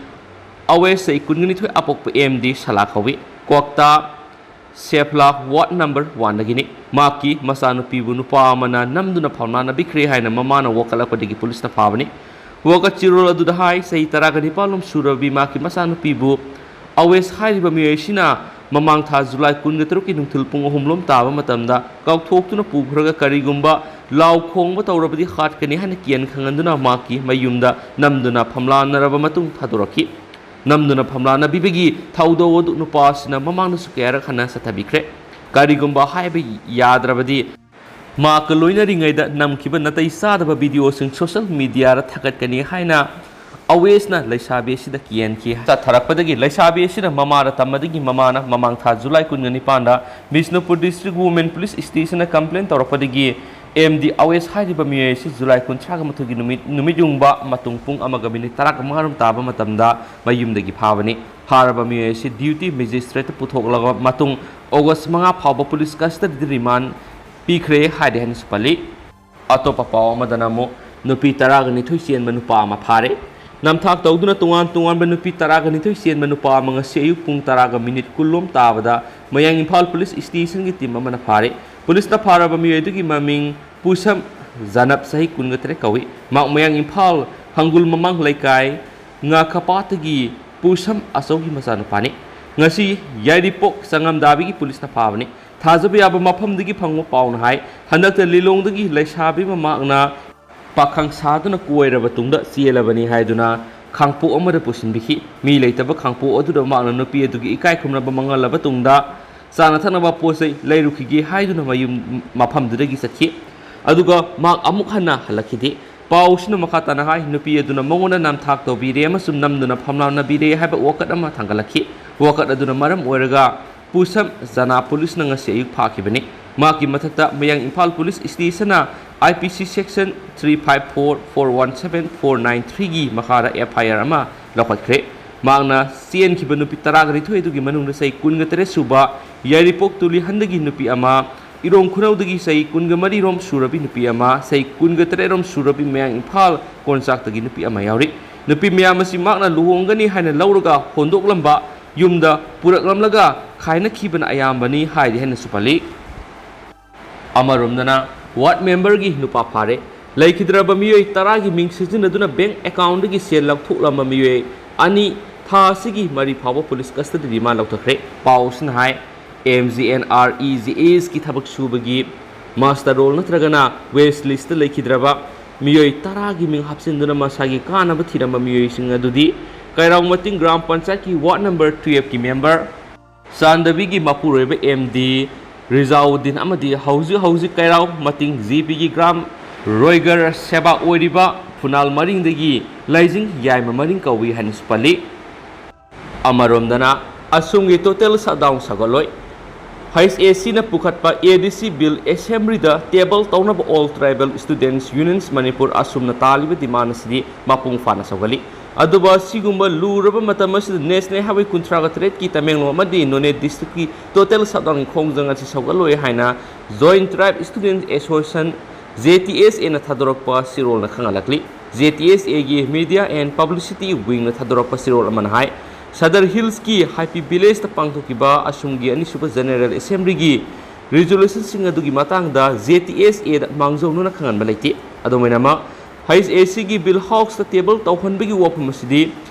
ꯑꯋꯦꯁ, ꯆꯍꯤ ꯀꯨꯟꯒ ꯅꯤꯊꯣꯏ, ꯑꯄꯣꯛꯄ ꯑꯦꯝ ꯗꯤ ꯁꯂꯥ ꯀꯧꯏ꯫ ꯀ꯭ꯋꯥꯛꯇꯥ ꯁꯦꯐ꯭ꯂꯥ ꯋꯥꯔꯗ ꯅꯝꯕꯔ ꯋꯥꯟꯗꯒꯤꯅꯤ꯫ ꯃꯍꯥꯛꯀꯤ ꯃꯆꯥꯅꯨꯄꯤꯕꯨ ꯅꯨꯄꯥ ꯑꯃꯅ ꯅꯝꯗꯨꯅ ꯐꯝꯂꯥꯅꯕꯤꯈ꯭ꯔꯦ ꯍꯥꯏꯅ ꯃꯃꯥꯅ ꯋꯥꯀꯠꯂꯛꯄꯗꯒꯤ ꯄꯨꯂꯤꯁꯅ ꯐꯥꯕꯅꯤ꯫ ꯋꯥꯀꯠ ꯆꯦꯔꯣꯜ ꯑꯗꯨꯗ ꯍꯥꯏ, ꯆꯍꯤ ꯇꯔꯥꯒ ꯅꯤꯄꯥꯟ ꯂꯣꯝ ꯁꯨꯔꯕꯤ ꯃꯍꯥꯛꯀꯤ ꯃꯆꯥꯅꯨꯄꯤꯕꯨ ꯑꯋꯦꯁ ꯍꯥꯏꯔꯤꯕ ꯃꯤꯑꯣꯏ ꯑꯁꯤꯅ ꯃꯃꯥꯡ ꯊꯥ ꯖꯨꯂꯥꯏ ꯀꯨꯟꯒ ꯇꯔꯨꯛꯀꯤ ꯅꯨꯡꯊꯤꯜ ꯄꯨꯡ ꯑꯍꯨꯝ ꯂꯣꯝ ꯇꯥꯕ ꯃꯇꯝꯗ ꯀꯥꯎꯊꯣꯛꯇꯨꯅ ꯄꯨꯈ꯭ꯔꯒ ꯀꯔꯤꯒꯨꯝꯕ ꯂꯥꯎ ꯈꯣꯡꯕ ꯇꯧꯔꯕꯗꯤ ꯍꯥꯠꯀꯅꯤ ꯍꯥꯏꯅ ꯀꯤꯌꯦꯟ ꯈꯪꯍꯟꯗꯨꯅ ꯃꯍꯥꯛꯀꯤ ꯃꯌꯨꯝꯗ ꯅꯝꯗꯨꯅ ꯐꯝꯂꯥꯟꯅꯔꯕ ꯃꯇꯨꯡ ꯊꯥꯗꯣꯔꯛꯈꯤ꯫ ꯅꯝꯗꯨꯅ ꯐꯝꯂꯥꯟꯅꯕꯤꯕꯒꯤ ꯊꯧꯗꯧ ꯑꯗꯨ ꯅꯨꯄꯥ ꯑꯁꯤꯅ ꯃꯃꯥꯡꯗꯁꯨ ꯀꯌꯥꯔꯛ ꯍꯟꯅ ꯆꯠꯊꯕꯤꯈ꯭ꯔꯦ꯫ ꯀꯔꯤꯒꯨꯝꯕ ꯍꯥꯏꯕ ꯌꯥꯗ꯭ꯔꯕꯗꯤ ꯃꯍꯥꯛꯀ ꯂꯣꯏꯅꯔꯤꯉꯩꯗ ꯅꯝꯈꯤꯕ ꯅꯥꯇꯩ ꯆꯥꯗꯕ ꯚꯤꯗꯤꯑꯣꯁꯤꯡ ꯁꯣꯁꯤꯌꯦꯜ ꯃꯤꯗꯤꯌꯥꯗ ꯊꯥꯒꯠꯀꯅꯤ ꯍꯥꯏꯅ ꯑꯋꯦꯁꯅ ꯂꯩꯁꯥꯕꯤ ꯑꯁꯤꯗ ꯀꯤꯍꯟꯈꯤ꯫ ꯆꯠꯊꯔꯛꯄꯗꯒꯤ ꯂꯩꯁꯥꯕꯤ ꯑꯁꯤꯅ ꯃꯃꯥꯗ ꯇꯝꯕꯗꯒꯤ ꯃꯃꯥꯅ ꯃꯃꯥꯡ ꯊꯥ ꯖꯨꯂꯥꯏ ꯀꯨꯟꯒ ꯅꯤꯄꯥꯟꯗ ꯕꯤꯁꯅꯨꯄꯨꯔ ꯗꯤꯁꯇ꯭ꯔꯤꯛ ꯋꯨꯃꯦꯟ ꯄꯨꯂꯤꯁ ꯁ꯭ꯇꯦꯁꯟꯗ ꯀꯝꯄ꯭ꯂꯦꯟ ꯇꯧꯔꯛꯄꯗꯒꯤ ꯑꯦꯝ ꯗꯤ ꯑꯋꯦꯁ ꯍꯥꯏꯔꯤꯕ ꯃꯤꯑꯣꯏ ꯑꯁꯤ ꯖꯨꯂꯥꯏ ꯀꯨꯟꯊ꯭ꯔꯥꯒ ꯃꯥꯊꯣꯏꯒꯤ ꯅꯨꯃꯤꯠ, ꯅꯨꯃꯤꯠ ꯌꯨꯡꯕ ꯃꯇꯨꯡ ꯄꯨꯡ ꯑꯃꯒ ꯃꯤꯅꯤꯠ ꯇꯔꯥꯒ ꯃꯉꯥꯔꯣꯝ ꯇꯥꯕ ꯃꯇꯝꯗ ꯃꯌꯨꯝꯗꯒꯤ ꯐꯥꯕꯅꯤ꯫ ꯐꯥꯔꯕ ꯃꯤꯑꯣꯏ ꯑꯁꯤ ꯗ꯭ꯌꯨꯇꯤ ꯃꯦꯖꯤꯁꯇ꯭ꯔꯦꯠꯇ ꯄꯨꯊꯣꯛꯂꯕ ꯃꯇꯨꯡ ꯑꯣꯒꯁ ꯃꯉꯥ ꯐꯥꯎꯕ ꯄꯨꯂꯤꯁ ꯀꯁꯇꯗꯤꯗ ꯔꯤꯃꯥꯟ ꯄꯤꯈ꯭ꯔꯦ ꯍꯥꯏꯔꯦ ꯍꯥꯏꯅꯁꯨ ꯄꯜꯂꯤ꯫ ꯑꯇꯣꯞꯄ ꯄꯥꯎ ꯑꯃꯗꯅ ꯑꯃꯨꯛ ꯅꯨꯄꯤ ꯇꯔꯥꯒ ꯅꯤꯊꯣꯏ ꯆꯦꯟꯕ ꯅꯨꯄꯥ ꯑꯃ ꯐꯥꯔꯦ꯫ ꯅꯝꯊꯥꯛ ꯇꯧꯗꯨꯅ ꯇꯣꯉꯥꯟ ꯇꯣꯉꯥꯟꯕ ꯅꯨꯄꯤ ꯇꯔꯥꯒ ꯅꯤꯊꯣꯏ ꯆꯦꯟꯕ ꯅꯨꯄꯥ ꯑꯃ ꯉꯁꯤ ꯑꯌꯨꯛ ꯄꯨꯡ ꯇꯔꯥꯒ ꯃꯤꯅꯤꯠ ꯀꯨꯟ ꯂꯣꯝ ꯇꯥꯕꯗ ꯃꯌꯥꯡ ꯏꯝꯐꯥꯜ ꯄꯨꯂꯤꯁ ꯁ꯭ꯇꯦꯁꯟꯒꯤ ꯇꯤꯝ ꯑꯃꯅ ꯐꯥꯔꯦ꯫ ꯄꯨꯂꯤꯁꯅ ꯐꯥꯔꯕ ꯃꯤꯑꯣꯏ ꯑꯗꯨꯒꯤ ꯃꯃꯤꯡ ꯄꯨꯁꯝ ꯖꯅꯕ, ꯆꯍꯤ ꯀꯨꯟꯒ ꯇꯔꯦꯠ ꯀꯧꯏ꯫ ꯃꯍꯥꯛ ꯃꯌꯥꯡ ꯏꯝꯐꯥꯜ ꯍꯪꯒꯨꯜ ꯃꯃꯥꯡ ꯂꯩꯀꯥꯏ ꯉꯥꯈꯄꯥꯠꯇꯒꯤ ꯄꯨꯁꯝ ꯑꯆꯧꯒꯤ ꯃꯆꯥꯅꯨꯄꯥꯅꯤ꯫ ꯉꯁꯤ ꯌꯥꯏꯔꯤꯄꯣꯛ ꯆꯉꯝꯗꯥꯕꯤꯒꯤ ꯄꯨꯂꯤꯁꯅ ꯐꯥꯕꯅꯤ꯫ ꯊꯥꯖꯕ ꯌꯥꯕ ꯃꯐꯝꯗꯒꯤ ꯐꯪꯕ ꯄꯥꯎꯅ ꯍꯥꯏ, ꯍꯟꯗꯛꯇ ꯂꯤꯂꯣꯡꯗꯒꯤ ꯂꯩꯁꯥꯕꯤ ꯑꯃ ꯃꯍꯥꯛꯅ ꯄꯥꯈꯪ ꯁꯥꯗꯨꯅ ꯀꯣꯏꯔꯕ ꯇꯨꯡꯗ ꯆꯦꯜꯂꯕꯅꯤ ꯍꯥꯏꯗꯨꯅ ꯈꯥꯡꯄꯣꯛ ꯑꯃꯗ ꯄꯨꯁꯤꯟꯕꯤꯈꯤ꯫ ꯃꯤ ꯂꯩꯇꯕ ꯈꯥꯡꯄꯣꯛ ꯑꯗꯨꯗ ꯃꯍꯥꯛꯅ ꯅꯨꯄꯤ ꯑꯗꯨꯒꯤ ꯏꯀꯥꯏ ꯈꯨꯝꯅꯕ ꯃꯥꯡꯍꯜꯂꯕ ꯇꯨꯡꯗ ꯆꯥꯅ ꯊꯛꯅꯕ ꯄꯣꯠ ꯆꯩ ꯂꯩꯔꯨꯈꯤꯒꯦ ꯍꯥꯏꯗꯨꯅ ꯃꯌꯨꯝ ꯃꯐꯝꯗꯨꯗꯒꯤ ꯆꯠꯈꯤ꯫ ꯑꯗꯨꯒ ꯃꯍꯥꯛ ꯑꯃꯨꯛ ꯍꯟꯅ ꯍꯜꯂꯛꯈꯤꯗꯦ꯫ ꯄꯥꯎ ꯑꯁꯤꯅ ꯃꯈꯥ ꯇꯥꯅ ꯍꯥꯏ, ꯅꯨꯄꯤ ꯑꯗꯨꯅ ꯃꯉꯣꯟꯗ ꯅꯝꯊꯥꯛ ꯇꯧꯕꯤꯔꯦ ꯑꯃꯁꯨꯡ ꯅꯝꯗꯨꯅ ꯐꯝꯂꯥꯡꯅꯕꯤꯔꯦ ꯍꯥꯏꯕ ꯋꯥꯀꯠ ꯑꯃ ꯊꯥꯡꯒꯠꯂꯛꯈꯤ꯫ ꯋꯥꯀꯠ ꯑꯗꯨꯅ ꯃꯔꯝ ꯑꯣꯏꯔꯒ ꯄꯨꯁꯝ ꯖꯅꯥ ꯄꯨꯂꯤꯁꯅ ꯉꯁꯤ ꯑꯌꯨꯛ ꯐꯥꯈꯤꯕꯅꯤ꯫ ꯃꯍꯥꯛꯀꯤ ꯃꯊꯛꯇ ꯃꯌꯥꯡ ꯏꯝꯐꯥꯜ ꯄꯨꯂꯤꯁ ꯁ꯭ꯇꯦꯁꯟꯅ ꯑꯥꯏ ꯄꯤ ꯁꯤ section three five four, four one seven, four nine three ꯒꯤ ꯃꯈꯥꯗ ꯑꯦꯐ ꯑꯥꯏ ꯑꯥꯔ ꯑꯃ ꯂꯧꯈꯠꯈ꯭ꯔꯦ꯫ ꯃꯍꯥꯛꯅ ꯆꯦꯟꯈꯤꯕ ꯅꯨꯄꯤ ꯇꯔꯥꯒ ꯅꯤꯊꯣꯏ ꯑꯗꯨꯒꯤ ꯃꯅꯨꯡꯗ ꯆꯍꯤ ꯀꯨꯟꯒ ꯇꯔꯦꯠ ꯁꯨꯕ ꯌꯥꯏꯔꯤꯄꯣꯛ ꯇꯨꯂꯤꯍꯟꯗꯒꯤ ꯅꯨꯄꯤ ꯑꯃ, ꯏꯔꯣꯡ ꯈꯨꯅꯧꯗꯒꯤ ꯆꯍꯤ ꯀꯨꯟꯒ ꯃꯔꯤ ꯔꯣꯝ ꯁꯨꯔꯕꯤ ꯅꯨꯄꯤ ꯑꯃ, ꯆꯍꯤ ꯀꯨꯟꯒ ꯇꯔꯦꯠ ꯔꯣꯝ ꯁꯨꯔꯕꯤ ꯃꯌꯥꯡ ꯏꯝꯐꯥꯜ ꯀꯣꯟꯆꯥꯛꯇꯒꯤ ꯅꯨꯄꯤ ꯑꯃ ꯌꯥꯎꯔꯤ꯫ ꯅꯨꯄꯤ ꯃꯌꯥꯝ ꯑꯁꯤ ꯃꯍꯥꯛꯅ ꯂꯨꯍꯣꯡꯒꯅꯤ ꯍꯥꯏꯅ ꯂꯧꯔꯒ ꯍꯣꯟꯗꯣꯛꯂꯝꯕ, ꯌꯨꯝꯗ ꯄꯨꯔꯛꯂꯝꯂꯒ ꯈꯥꯏꯅꯈꯤꯕꯅ ꯑꯌꯥꯝꯕꯅꯤ ꯍꯥꯏꯔꯤ ꯍꯥꯏꯅꯁꯨ ꯄꯜꯂꯤ꯫ ꯑꯃꯔꯣꯝꯗꯅ ꯋꯥꯔꯗ ꯃꯦꯝꯕꯔꯒꯤ ꯅꯨꯄꯥ ꯐꯥꯔꯦ꯫ ꯂꯩꯈꯤꯗ꯭ꯔꯕ ꯃꯤꯑꯣꯏ ꯇꯔꯥꯒꯤ ꯃꯤꯡ ꯁꯤꯖꯤꯟꯅꯗꯨꯅ ꯕꯦꯡꯛ ꯑꯦꯀꯥꯎꯟꯗꯒꯤ ꯁꯦꯜ ꯂꯧꯊꯣꯛꯂꯝꯕ ꯃꯤꯑꯣꯏ ꯑꯅꯤ ꯊꯥ ꯑꯁꯤꯒꯤ ꯃꯔꯤ ꯐꯥꯎꯕ ꯄꯨꯂꯤꯁ ꯀꯁꯇꯗꯤ ꯔꯤꯃꯥꯟ ꯂꯧꯊꯈ꯭ꯔꯦ꯫ ꯄꯥꯎ ꯑꯁꯤꯅ ꯍꯥꯏ, M G N R E G ꯑꯦꯁꯀꯤ ꯊꯕꯛ ꯁꯨꯕꯒꯤ ꯃꯥꯁꯇꯔ ꯔꯣꯜ ꯅꯠꯇ꯭ꯔꯒꯅ ꯋꯦꯁ ꯂꯤꯁꯇ ꯂꯩꯈꯤꯗ꯭ꯔꯕ ꯃꯤꯑꯣꯏ ꯇꯔꯥꯒꯤ ꯃꯤꯡ ꯍꯥꯞꯆꯤꯟꯗꯨꯅ ꯃꯁꯥꯒꯤ ꯀꯥꯟꯅꯕ ꯊꯤꯔꯝꯕ ꯃꯤꯑꯣꯏꯁꯤꯡ ꯑꯗꯨꯗꯤ ꯀꯩꯔꯥꯎ ꯃꯇꯤꯡ ꯒ꯭ꯔꯥꯝ ꯄꯟꯆꯥꯌꯠꯀꯤ ꯋꯥꯔꯗ ꯅꯝꯕꯔ ꯇꯨꯌꯦꯜꯐꯀꯤ ꯃꯦꯝꯕꯔ ꯆꯥꯟꯗꯕꯤꯒꯤ ꯃꯄꯨꯔꯣꯏꯕ ꯑꯦꯝ ꯗꯤ ꯔꯤꯖꯥꯎꯗꯤꯟ ꯑꯃꯗꯤ ꯍꯧꯖꯤꯛ ꯍꯧꯖꯤꯛ ꯀꯩꯔꯥꯎ ꯃꯇꯤꯡ ꯖꯤ ꯄꯤꯒꯤ ꯒ꯭ꯔꯥꯝ ꯔꯣꯏꯒꯔ ꯁꯦꯕꯥ ꯑꯣꯏꯔꯤꯕ ꯐꯨꯅꯥꯜ ꯃꯔꯤꯡꯗꯒꯤ ꯂꯥꯏꯖꯤꯡ ꯌꯥꯏꯃ ꯃꯔꯤꯡ ꯀꯧꯏ ꯍꯥꯏꯅꯁꯨ ꯄꯜꯂꯤ꯫ ꯑꯃꯔꯣꯝꯗꯅ ꯑꯁꯣꯝꯒꯤ ꯇꯣꯇꯦꯜ ꯁꯠꯗꯥꯎꯟ ꯁꯧꯒꯠꯂꯣꯏ꯫ ꯍꯩꯆ ꯑꯦ ꯁꯤꯅ ꯄꯨꯈꯠꯄ ꯑꯦ ꯗꯤ ꯁꯤ ꯕꯤꯜ ꯑꯦꯁꯦꯝꯕ꯭ꯂꯤꯗ ꯇꯦꯕꯜ ꯇꯧꯅꯕ All Tribal Students Unions Manipur, ꯑꯁꯨꯝꯅ ꯇꯥꯜꯂꯤꯕ ꯗꯤꯃꯥꯟ ꯑꯁꯤꯗꯤ ꯃꯄꯨꯡ ꯐꯥꯅ ꯁꯧꯒꯠꯂꯤ꯫ ꯑꯗꯨꯕꯨ ꯑꯁꯤꯒꯨꯝꯕ ꯂꯨꯔꯕ ꯃꯇꯝ ꯑꯁꯤꯗ ꯅꯦꯁꯅꯦꯜ ꯍꯥꯏꯋꯦ ꯀꯨꯟꯊ꯭ꯔꯥꯒ ꯇꯔꯦꯠꯀꯤ ꯇꯃꯦꯡꯂꯣꯡ ꯑꯃꯗꯤ ꯅꯣꯅꯦ ꯗꯤꯁꯇ꯭ꯔꯤꯛꯀꯤ ꯇꯣꯇꯦꯜ ꯁꯠꯗꯥꯎꯟꯒꯤ ꯈꯣꯡꯖꯪ ꯑꯁꯤ ꯁꯧꯒꯠꯂꯣꯏ ꯍꯥꯏꯅ Joint Tribe Students Association, J T S ꯑꯦꯅ ꯊꯥꯗꯣꯔꯛꯄ ꯆꯦꯔꯣꯜꯅ ꯈꯪꯍꯜꯂꯛꯂꯤ꯫ ꯖꯦ ꯇꯤ ꯑꯦꯁ ꯑꯦꯒꯤ Media and Publicity Wingꯅ ꯊꯥꯗꯣꯔꯛꯄ ꯆꯦꯔꯣꯜ ꯑꯃꯅ ꯍꯥꯏ, ꯁꯗꯔ ꯍꯤꯜꯁꯀꯤ ꯍꯥꯏꯄꯤ ꯚꯤꯂꯦꯖꯇ ꯄꯥꯡꯊꯣꯛꯈꯤꯕ ꯑꯁꯣꯝꯒꯤ ꯑꯅꯤꯁꯨꯕ ꯖꯦꯅꯦꯔꯦꯜ ꯑꯦꯁꯦꯝꯕ꯭ꯂꯤꯒꯤ ꯔꯤꯖꯣꯂꯨꯁꯟꯁꯤꯡ ꯑꯗꯨꯒꯤ ꯃꯇꯥꯡꯗ ꯖꯦ ꯇꯤ ꯑꯦꯁ ꯑꯦꯗ ꯃꯥꯡꯖꯧꯅꯅ ꯈꯪꯍꯟꯕ ꯂꯩꯇꯦ꯫ ꯑꯗꯨꯝ ꯑꯣꯏꯅꯃꯛ, ꯍꯩꯆ ꯑꯦ ꯁꯤꯒꯤ ꯕꯤꯜ ꯍꯥꯎꯁꯇ ꯇꯦꯕꯜ ꯇꯧꯍꯟꯕꯒꯤ ꯋꯥꯐꯝ ꯑꯁꯤꯗꯤ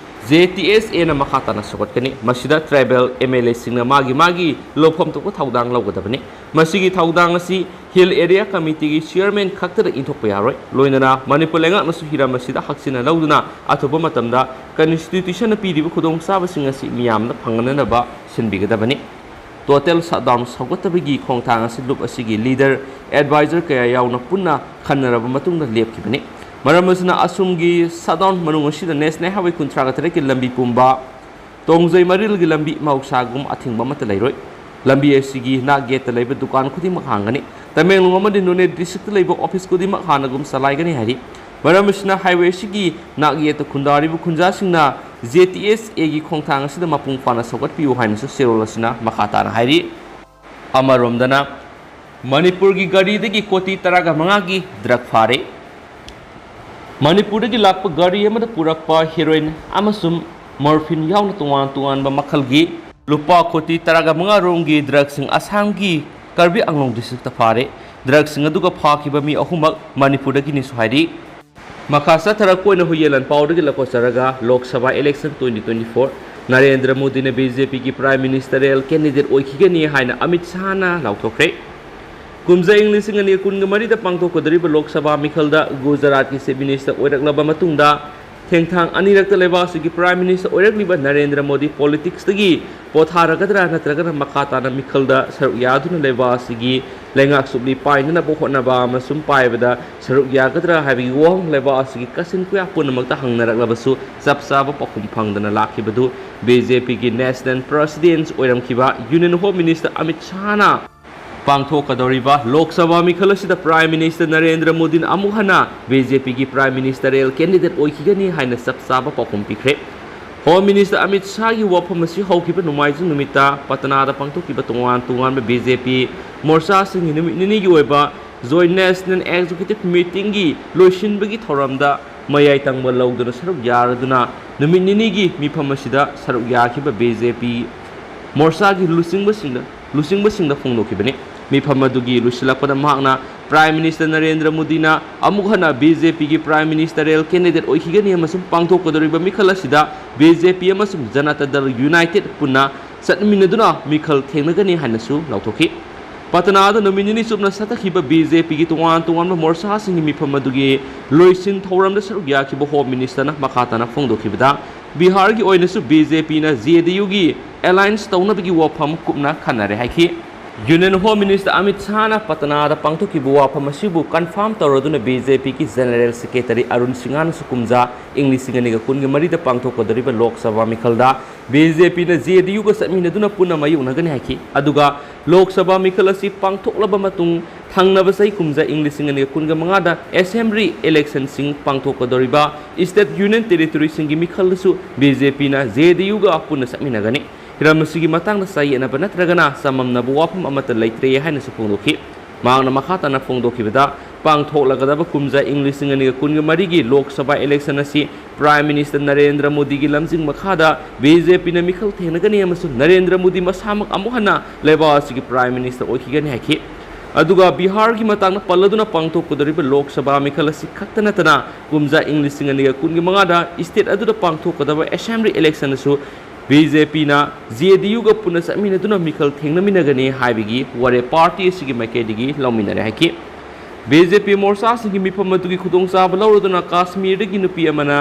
ꯖꯦ ꯇꯤ ꯑꯦꯁ ꯑꯦꯅ ꯃꯈꯥ ꯇꯥꯅ ꯁꯧꯒꯠꯀꯅꯤ꯫ ꯃꯁꯤꯗ ꯇ꯭ꯔꯥꯏꯕꯦꯜ ꯑꯦꯝ ꯑꯦꯜ ꯑꯦꯁꯤꯡꯅ ꯃꯥꯒꯤ ꯃꯥꯒꯤ ꯂꯧꯐꯝ ꯊꯣꯛꯄ ꯊꯧꯗꯥꯡ ꯂꯧꯒꯗꯕꯅꯤ꯫ ꯃꯁꯤꯒꯤ ꯊꯧꯗꯥꯡ ꯑꯁꯤ ꯍꯤꯜ ꯑꯦꯔꯤꯌꯥ ꯀꯃꯤꯇꯤꯒꯤ ꯆꯤꯌꯔꯃꯦꯟ ꯈꯛꯇꯗ ꯏꯟꯊꯣꯛꯄ ꯌꯥꯔꯣꯏ꯫ ꯂꯣꯏꯅꯅ ꯃꯅꯤꯄꯨꯔ ꯂꯩꯉꯥꯛꯅꯁꯨ ꯍꯤꯔꯝ ꯑꯁꯤꯗ ꯍꯛꯆꯤꯟꯅ ꯂꯧꯗꯨꯅ ꯑꯊꯨꯕ ꯃꯇꯝꯗ ꯀꯟꯁꯇꯤꯇ꯭ꯌꯨꯁꯟꯅ ꯄꯤꯔꯤꯕ ꯈꯨꯗꯣꯡꯆꯥꯕꯁꯤꯡ ꯑꯁꯤ ꯃꯤꯌꯥꯝꯗ ꯐꯪꯍꯟꯅꯅꯕ ꯁꯤꯟꯕꯤꯒꯗꯕꯅꯤ꯫ ꯇꯣꯇꯦꯜ ꯁꯠꯗꯥꯎꯟ ꯁꯧꯒꯠꯇꯕꯒꯤ ꯈꯣꯡꯊꯥꯡ ꯑꯁꯤ ꯂꯨꯞ ꯑꯁꯤꯒꯤ ꯂꯤꯗꯔ, ꯑꯦꯗꯚꯥꯏꯖꯔ ꯀꯌꯥ ꯌꯥꯎꯅ ꯄꯨꯟꯅ ꯈꯟꯅꯔꯕ ꯃꯇꯨꯡꯗ ꯂꯦꯞꯈꯤꯕꯅꯤ꯫ ꯃꯔꯝ ꯑꯁꯤꯅ ꯑꯁꯣꯝꯒꯤ ꯁꯠꯗꯥꯎꯟ ꯃꯅꯨꯡ ꯑꯁꯤꯗ ꯅꯦꯁꯅꯦꯜ ꯍꯥꯏꯋꯦ ꯀꯨꯟꯊ꯭ꯔꯥꯒ ꯇꯔꯦꯠꯀꯤ ꯂꯝꯕꯤ ꯄꯨꯝꯕ, ꯇꯣꯡꯖꯩ ꯃꯔꯤꯜꯒꯤ ꯂꯝꯕꯤ ꯃꯍꯧꯁꯥꯒꯨꯝ ꯑꯊꯤꯡꯕ ꯑꯃꯠꯇ ꯂꯩꯔꯣꯏ꯫ ꯂꯝꯕꯤ ꯑꯁꯤꯒꯤ ꯅꯥꯛ ꯌꯦꯠꯇ ꯂꯩꯕ ꯗꯨꯀꯥꯟ ꯈꯨꯗꯤꯡꯃꯛ ꯍꯥꯡꯒꯅꯤ꯫ ꯇꯃꯦꯡꯂꯣꯡ ꯑꯃꯗꯤ ꯅꯣꯅꯦ ꯗꯤꯁꯇ꯭ꯔꯤꯛꯇ ꯂꯩꯕ ꯑꯣꯐꯤꯁ ꯈꯨꯗꯤꯡꯃꯛ ꯍꯥꯟꯅꯒꯨꯝ ꯆꯂꯥꯏꯒꯅꯤ ꯍꯥꯏꯔꯤ꯫ ꯃꯔꯝ ꯑꯁꯤꯅ ꯍꯥꯏꯋꯦ ꯑꯁꯤꯒꯤ ꯅꯥꯛ ꯌꯦꯠꯇ ꯈꯨꯟꯗꯥꯔꯤꯕ ꯈꯨꯟꯖꯥꯁꯤꯡꯅ ꯖꯦ ꯇꯤ ꯑꯦꯁ ꯑꯦꯒꯤ ꯈꯣꯡꯊꯥꯡ ꯑꯁꯤꯗ ꯃꯄꯨꯡ ꯐꯥꯅ ꯁꯧꯒꯠꯄꯤꯌꯨ ꯍꯥꯏꯅꯁꯨ ꯆꯦꯔꯣꯜ ꯑꯁꯤꯅ ꯃꯈꯥ ꯇꯥꯅ ꯍꯥꯏꯔꯤ꯫ ꯑꯃꯔꯣꯝꯗꯅ, ꯃꯅꯤꯄꯨꯔꯒꯤ ꯒꯥꯔꯤꯗꯒꯤ ꯀꯣꯇꯤ ꯇꯔꯥꯒ ꯃꯉꯥꯒꯤ ꯗ꯭ꯔꯒ ꯐꯥꯔꯦ꯫ ꯃꯅꯤꯄꯨꯔꯗꯒꯤ ꯂꯥꯛꯄ ꯒꯥꯔꯤ ꯑꯃꯗ ꯄꯨꯔꯛꯄ ꯍꯦꯔꯣꯏꯟ ꯑꯃꯁꯨꯡ ꯃꯣꯔꯐꯤꯟ ꯌꯥꯎꯅ ꯇꯣꯉꯥꯟ ꯇꯣꯉꯥꯟꯕ ꯃꯈꯜꯒꯤ ꯂꯨꯄꯥ ꯀꯣꯇꯤ ꯇꯔꯥꯒ ꯃꯉꯥ ꯔꯣꯝꯒꯤ ꯗ꯭ꯔꯒꯁꯤꯡ ꯑꯁꯥꯝꯒꯤ ꯀꯔꯕꯤ ꯑꯪꯂꯣꯡ ꯗꯤꯁꯇ꯭ꯔꯤꯛꯇ ꯐꯥꯔꯦ꯫ ꯗ꯭ꯔꯒꯁꯤꯡ ꯑꯗꯨꯒ ꯐꯥꯈꯤꯕ ꯃꯤ ꯑꯍꯨꯝꯃꯛ ꯃꯅꯤꯄꯨꯔꯗꯒꯤꯅꯤꯁꯨ ꯍꯥꯏꯔꯤ꯫ ꯃꯈꯥ ꯆꯠꯊꯔꯛꯄ ꯑꯣꯏꯅ ꯍꯨꯏꯌꯦꯟ ꯂꯥꯟꯄꯥꯎꯗꯒꯤ ꯂꯧꯈꯠꯆꯔꯒ, Lok Sabha election twenty twenty-four, Narendra ꯃꯣꯗꯤꯅ BJPꯒꯤ Prime Ministeral candidate ꯑꯣꯏꯈꯤꯒꯅꯤ ꯍꯥꯏꯅ ꯑꯃꯤꯠ ꯁꯥꯍꯅ ꯂꯥꯎꯊꯣꯛꯈ꯭ꯔꯦ꯫ ꯀꯨꯝꯖꯥ ꯏꯪ ꯂꯤꯁꯤꯡ ꯑꯅꯤ ꯀꯨꯟꯒ ꯃꯔꯤꯗ ꯄꯥꯡꯊꯣꯛꯀꯗꯧꯔꯤꯕ ꯂꯣꯛ ꯁꯚꯥ ꯃꯤꯈꯜꯗ ꯒꯨꯖꯔꯥꯠꯀꯤ Chief Minister ꯑꯣꯏꯔꯛꯂꯕ ꯃꯇꯨꯡꯗ, ꯊꯦꯡꯊꯥꯡ ꯑꯅꯤꯔꯛꯇ ꯂꯩꯕꯥꯛ ꯑꯁꯤꯒꯤ Prime Minister ꯑꯣꯏꯔꯛꯂꯤꯕ ꯅꯔꯦꯟꯗ꯭ꯔ ꯃꯣꯗꯤ politicsꯇꯒꯤ ꯄꯣꯊꯥꯔꯒꯗ꯭ꯔꯥ ꯅꯠꯇ꯭ꯔꯒꯅ ꯃꯈꯥ ꯇꯥꯅ ꯃꯤꯈꯜꯗ ꯁꯔꯨꯛ ꯌꯥꯗꯨꯅ ꯂꯩꯕꯥꯛ ꯑꯁꯤꯒꯤ ꯂꯩꯉꯥꯛ ꯁꯨꯞꯂꯤ ꯄꯥꯏꯅꯅꯕ ꯍꯣꯠꯅꯕ ꯑꯃꯁꯨꯡ ꯄꯥꯏꯕꯗ ꯁꯔꯨꯛ ꯌꯥꯒꯗ꯭ꯔꯥ ꯍꯥꯏꯕꯒꯤ ꯋꯥꯍꯪ ꯂꯩꯕꯥꯛ ꯑꯁꯤꯒꯤ ꯀꯥꯆꯤꯟ ꯀꯣꯌꯥ ꯄꯨꯝꯅꯃꯛꯇ ꯍꯪꯅꯔꯛꯂꯕꯁꯨ, ꯆꯞ ꯆꯥꯕ ꯄꯥꯎꯈꯨꯝ ꯐꯪꯗꯅ ꯂꯥꯛꯈꯤꯕꯗꯨ BJPꯒꯤ National President ꯑꯣꯏꯔꯝꯈꯤꯕ Union Home Minister Amit ꯁꯥꯍꯅ ꯄꯥꯡꯊꯣꯛꯀꯗꯧꯔꯤꯕ Lok Sabha ꯃꯤꯈꯜ ꯑꯁꯤꯗ Prime Minister ꯅꯔꯦꯟꯗ꯭ꯔ ꯃꯣꯗꯤꯅ ꯑꯃꯨꯛ ꯍꯟꯅ BJPꯒꯤ Prime Ministeral candidate ꯑꯣꯏꯈꯤꯒꯅꯤ ꯍꯥꯏꯅ ꯆꯞ ꯆꯥꯕ ꯄꯥꯎꯈꯨꯝ ꯄꯤꯈ꯭ꯔꯦ꯫ Home Minister ꯑꯃꯤꯠ ꯁꯥꯍꯒꯤ ꯋꯥꯐꯝ ꯑꯁꯤ ꯍꯧꯈꯤꯕ ꯅꯣꯡꯃꯥꯏꯖꯤꯡ ꯅꯨꯃꯤꯠꯇ ꯄꯇꯅꯥꯗ ꯄꯥꯡꯊꯣꯛꯈꯤꯕ ꯇꯣꯉꯥꯟ ꯇꯣꯉꯥꯟꯕ BJP ꯃꯣꯔꯆꯥꯁꯤꯡꯒꯤ ꯅꯨꯃꯤꯠ ꯅꯤꯅꯤꯒꯤ ꯑꯣꯏꯕ Joint National Executive Meetingꯒꯤ ꯂꯣꯏꯁꯤꯟꯕꯒꯤ ꯊꯧꯔꯝꯗ ꯃꯌꯥꯏ ꯇꯪꯕ ꯂꯧꯗꯨꯅ ꯁꯔꯨꯛ ꯌꯥꯔꯗꯨꯅ ꯅꯨꯃꯤꯠ ꯅꯤꯅꯤꯒꯤ ꯃꯤꯐꯝ ꯑꯁꯤꯗ ꯁꯔꯨꯛ ꯌꯥꯈꯤꯕ BJP ꯃꯣꯔꯆꯥꯒꯤ ꯂꯨꯆꯤꯡꯕꯁꯤꯡꯗ, ꯂꯨꯆꯤꯡꯕꯁꯤꯡꯗ ꯐꯣꯡꯗꯣꯛꯈꯤꯕꯅꯤ꯫ ꯃꯤꯐꯝ ꯑꯗꯨꯒꯤ ꯂꯣꯏꯁꯤꯜꯂꯛꯄꯗ ꯃꯍꯥꯛꯅ Prime Minister ꯅꯔꯦꯟꯗ꯭ꯔ ꯃꯣꯗꯤꯅ ꯑꯃꯨꯛ ꯍꯟꯅ BJPꯒꯤ Prime Ministeral candidate ꯑꯣꯏꯈꯤꯒꯅꯤ ꯑꯃꯁꯨꯡ ꯄꯥꯡꯊꯣꯛꯀꯗꯧꯔꯤꯕ ꯃꯤꯈꯜ ꯑꯁꯤꯗ BJP ꯑꯃꯁꯨꯡ ꯖꯅꯇꯥ ꯗꯜ United ꯄꯨꯟꯅ ꯆꯠꯃꯤꯟꯅꯗꯨꯅ ꯃꯤꯈꯜ ꯊꯦꯡꯅꯒꯅꯤ ꯍꯥꯏꯅꯁꯨ ꯂꯥꯎꯊꯣꯛꯈꯤ꯫ ꯄꯇꯅꯥꯗ ꯅꯨꯃꯤꯠ ꯅꯤꯅꯤ ꯆꯨꯞꯅ ꯆꯠꯊꯈꯤꯕ BJPꯒꯤ ꯇꯣꯉꯥꯟ ꯇꯣꯉꯥꯟꯕ ꯃꯣꯔꯆꯥꯁꯤꯡꯒꯤ ꯃꯤꯐꯝ ꯑꯗꯨꯒꯤ ꯂꯣꯏꯁꯤꯟ ꯊꯧꯔꯝꯗ ꯁꯔꯨꯛ ꯌꯥꯈꯤꯕ Home Ministerꯅ ꯃꯈꯥ ꯇꯥꯅ ꯐꯣꯡꯗꯣꯛꯈꯤꯕꯗ, ꯕꯤꯍꯥꯔꯒꯤ ꯑꯣꯏꯅꯁꯨ BJPꯅ JDUꯒꯤ alliance ꯇꯧꯅꯕꯒꯤ ꯋꯥꯐꯝ ꯀꯨꯞꯅ ꯈꯟꯅꯔꯦ ꯍꯥꯏꯈꯤ꯫ Union Home Minister ꯑꯃꯤꯠ ꯁꯥꯍꯅ ꯄꯇꯅꯥꯗ ꯄꯥꯡꯊꯣꯛꯈꯤꯕ ꯋꯥꯐꯝ ꯑꯁꯤꯕꯨ confirm ꯇꯧꯔꯗꯨꯅ BJPꯒꯤ General Secretary ꯑꯔꯨꯟ ꯁꯤꯡꯍꯅꯁꯨ ꯀꯨꯝꯖꯥ ꯏꯪ ꯂꯤꯁꯤꯡ ꯑꯅꯤꯒ ꯀꯨꯟꯒ ꯃꯔꯤꯗ ꯄꯥꯡꯊꯣꯛꯀꯗꯧꯔꯤꯕ ꯂꯣꯛ ꯁꯚꯥ ꯃꯤꯈꯜꯗ BJPꯅ JDUꯒ ꯆꯠꯃꯤꯟꯅꯗꯨꯅ ꯄꯨꯟꯅ ꯃꯥꯌꯣꯛꯅꯒꯅꯤ ꯍꯥꯏꯈꯤ꯫ ꯑꯗꯨꯒ ꯂꯣꯛ ꯁꯚꯥ ꯃꯤꯈꯜ ꯑꯁꯤ ꯄꯥꯡꯊꯣꯛꯂꯕ ꯃꯇꯨꯡ, ꯊꯪꯅꯕ ꯆꯍꯤ ꯀꯨꯝꯖꯥ ꯏꯪ ꯂꯤꯁꯤꯡ ꯑꯅꯤꯒ ꯀꯨꯟꯒ ꯃꯉꯥꯗ Assembly electionꯁꯤꯡ ꯄꯥꯡꯊꯣꯛꯀꯗꯧꯔꯤꯕ State Union Territoryꯁꯤꯡꯒꯤ ꯃꯤꯈꯜꯗꯁꯨ BJPꯅ JDUꯒ ꯄꯨꯟꯅ ꯆꯠꯃꯤꯟꯅꯒꯅꯤ꯫ ꯍꯤꯔꯝ ꯑꯁꯤꯒꯤ ꯃꯇꯥꯡꯗ ꯆꯌꯦꯠꯅꯕ ꯅꯠꯇ꯭ꯔꯒꯅ ꯆꯃꯝꯅꯕ ꯋꯥꯐꯝ ꯑꯃꯠꯇ ꯂꯩꯇ꯭ꯔꯦ ꯍꯥꯏꯅꯁꯨ ꯐꯣꯡꯗꯣꯛꯈꯤ꯫ ꯃꯍꯥꯛꯅ ꯃꯈꯥ ꯇꯥꯅ ꯐꯣꯡꯗꯣꯛꯈꯤꯕꯗ, ꯄꯥꯡꯊꯣꯛꯂꯒꯗꯕ ꯀꯨꯝꯖꯥ ꯏꯪ ꯂꯤꯁꯤꯡ ꯑꯅꯤꯒ ꯀꯨꯟꯒ ꯃꯔꯤꯒꯤ ꯂꯣꯛ ꯁꯚꯥ election ꯑꯁꯤ Prime Minister ꯅꯔꯦꯟꯗ꯭ꯔ ꯃꯣꯗꯤꯒꯤ ꯂꯝꯖꯤꯡ ꯃꯈꯥꯗ BJPꯅ ꯃꯤꯈꯜ ꯊꯦꯡꯅꯒꯅꯤ ꯑꯃꯁꯨꯡ ꯅꯔꯦꯟꯗ꯭ꯔ ꯃꯣꯗꯤ ꯃꯁꯥꯃꯛ ꯑꯃꯨꯛ ꯍꯟꯅ ꯂꯩꯕꯥꯛ ꯑꯁꯤꯒꯤ Prime Minister ꯑꯣꯏꯈꯤꯒꯅꯤ ꯍꯥꯏꯈꯤ꯫ ꯑꯗꯨꯒ ꯕꯤꯍꯥꯔꯒꯤ ꯃꯇꯥꯡꯗ ꯄꯜꯂꯗꯨꯅ ꯄꯥꯡꯊꯣꯛꯀꯗꯧꯔꯤꯕ ꯂꯣꯛ ꯁꯚꯥ ꯃꯤꯈꯜ ꯑꯁꯤ ꯈꯛꯇ ꯅꯠꯇꯅ ꯀꯨꯝꯖꯥ ꯏꯪ ꯂꯤꯁꯤꯡ ꯑꯅꯤꯒ ꯀꯨꯟꯒꯤ ꯃꯉꯥꯗ state ꯑꯗꯨꯗ ꯄꯥꯡꯊꯣꯛꯀꯗꯕ assembly election ꯑꯁꯨ BJPꯅ JDUꯒ ꯄꯨꯟꯅ ꯆꯠꯃꯤꯟꯅꯗꯨꯅ ꯃꯤꯈꯜ ꯊꯦꯡꯅꯃꯤꯟꯅꯒꯅꯤ ꯍꯥꯏꯕꯒꯤ ꯋꯥꯔꯦꯞ party ꯑꯁꯤꯒꯤ ꯃꯥꯏꯀꯩꯗꯒꯤ ꯂꯧꯃꯤꯟꯅꯔꯦ ꯍꯥꯏꯈꯤ꯫ BJP ꯃꯣꯔꯆꯥꯁꯤꯡꯒꯤ ꯃꯤꯐꯝ ꯑꯗꯨꯒꯤ ꯈꯨꯗꯣꯡꯆꯥꯕ ꯂꯧꯔꯗꯨꯅ ꯀꯥꯁꯃꯤꯔꯗꯒꯤ ꯅꯨꯄꯤ ꯑꯃꯅ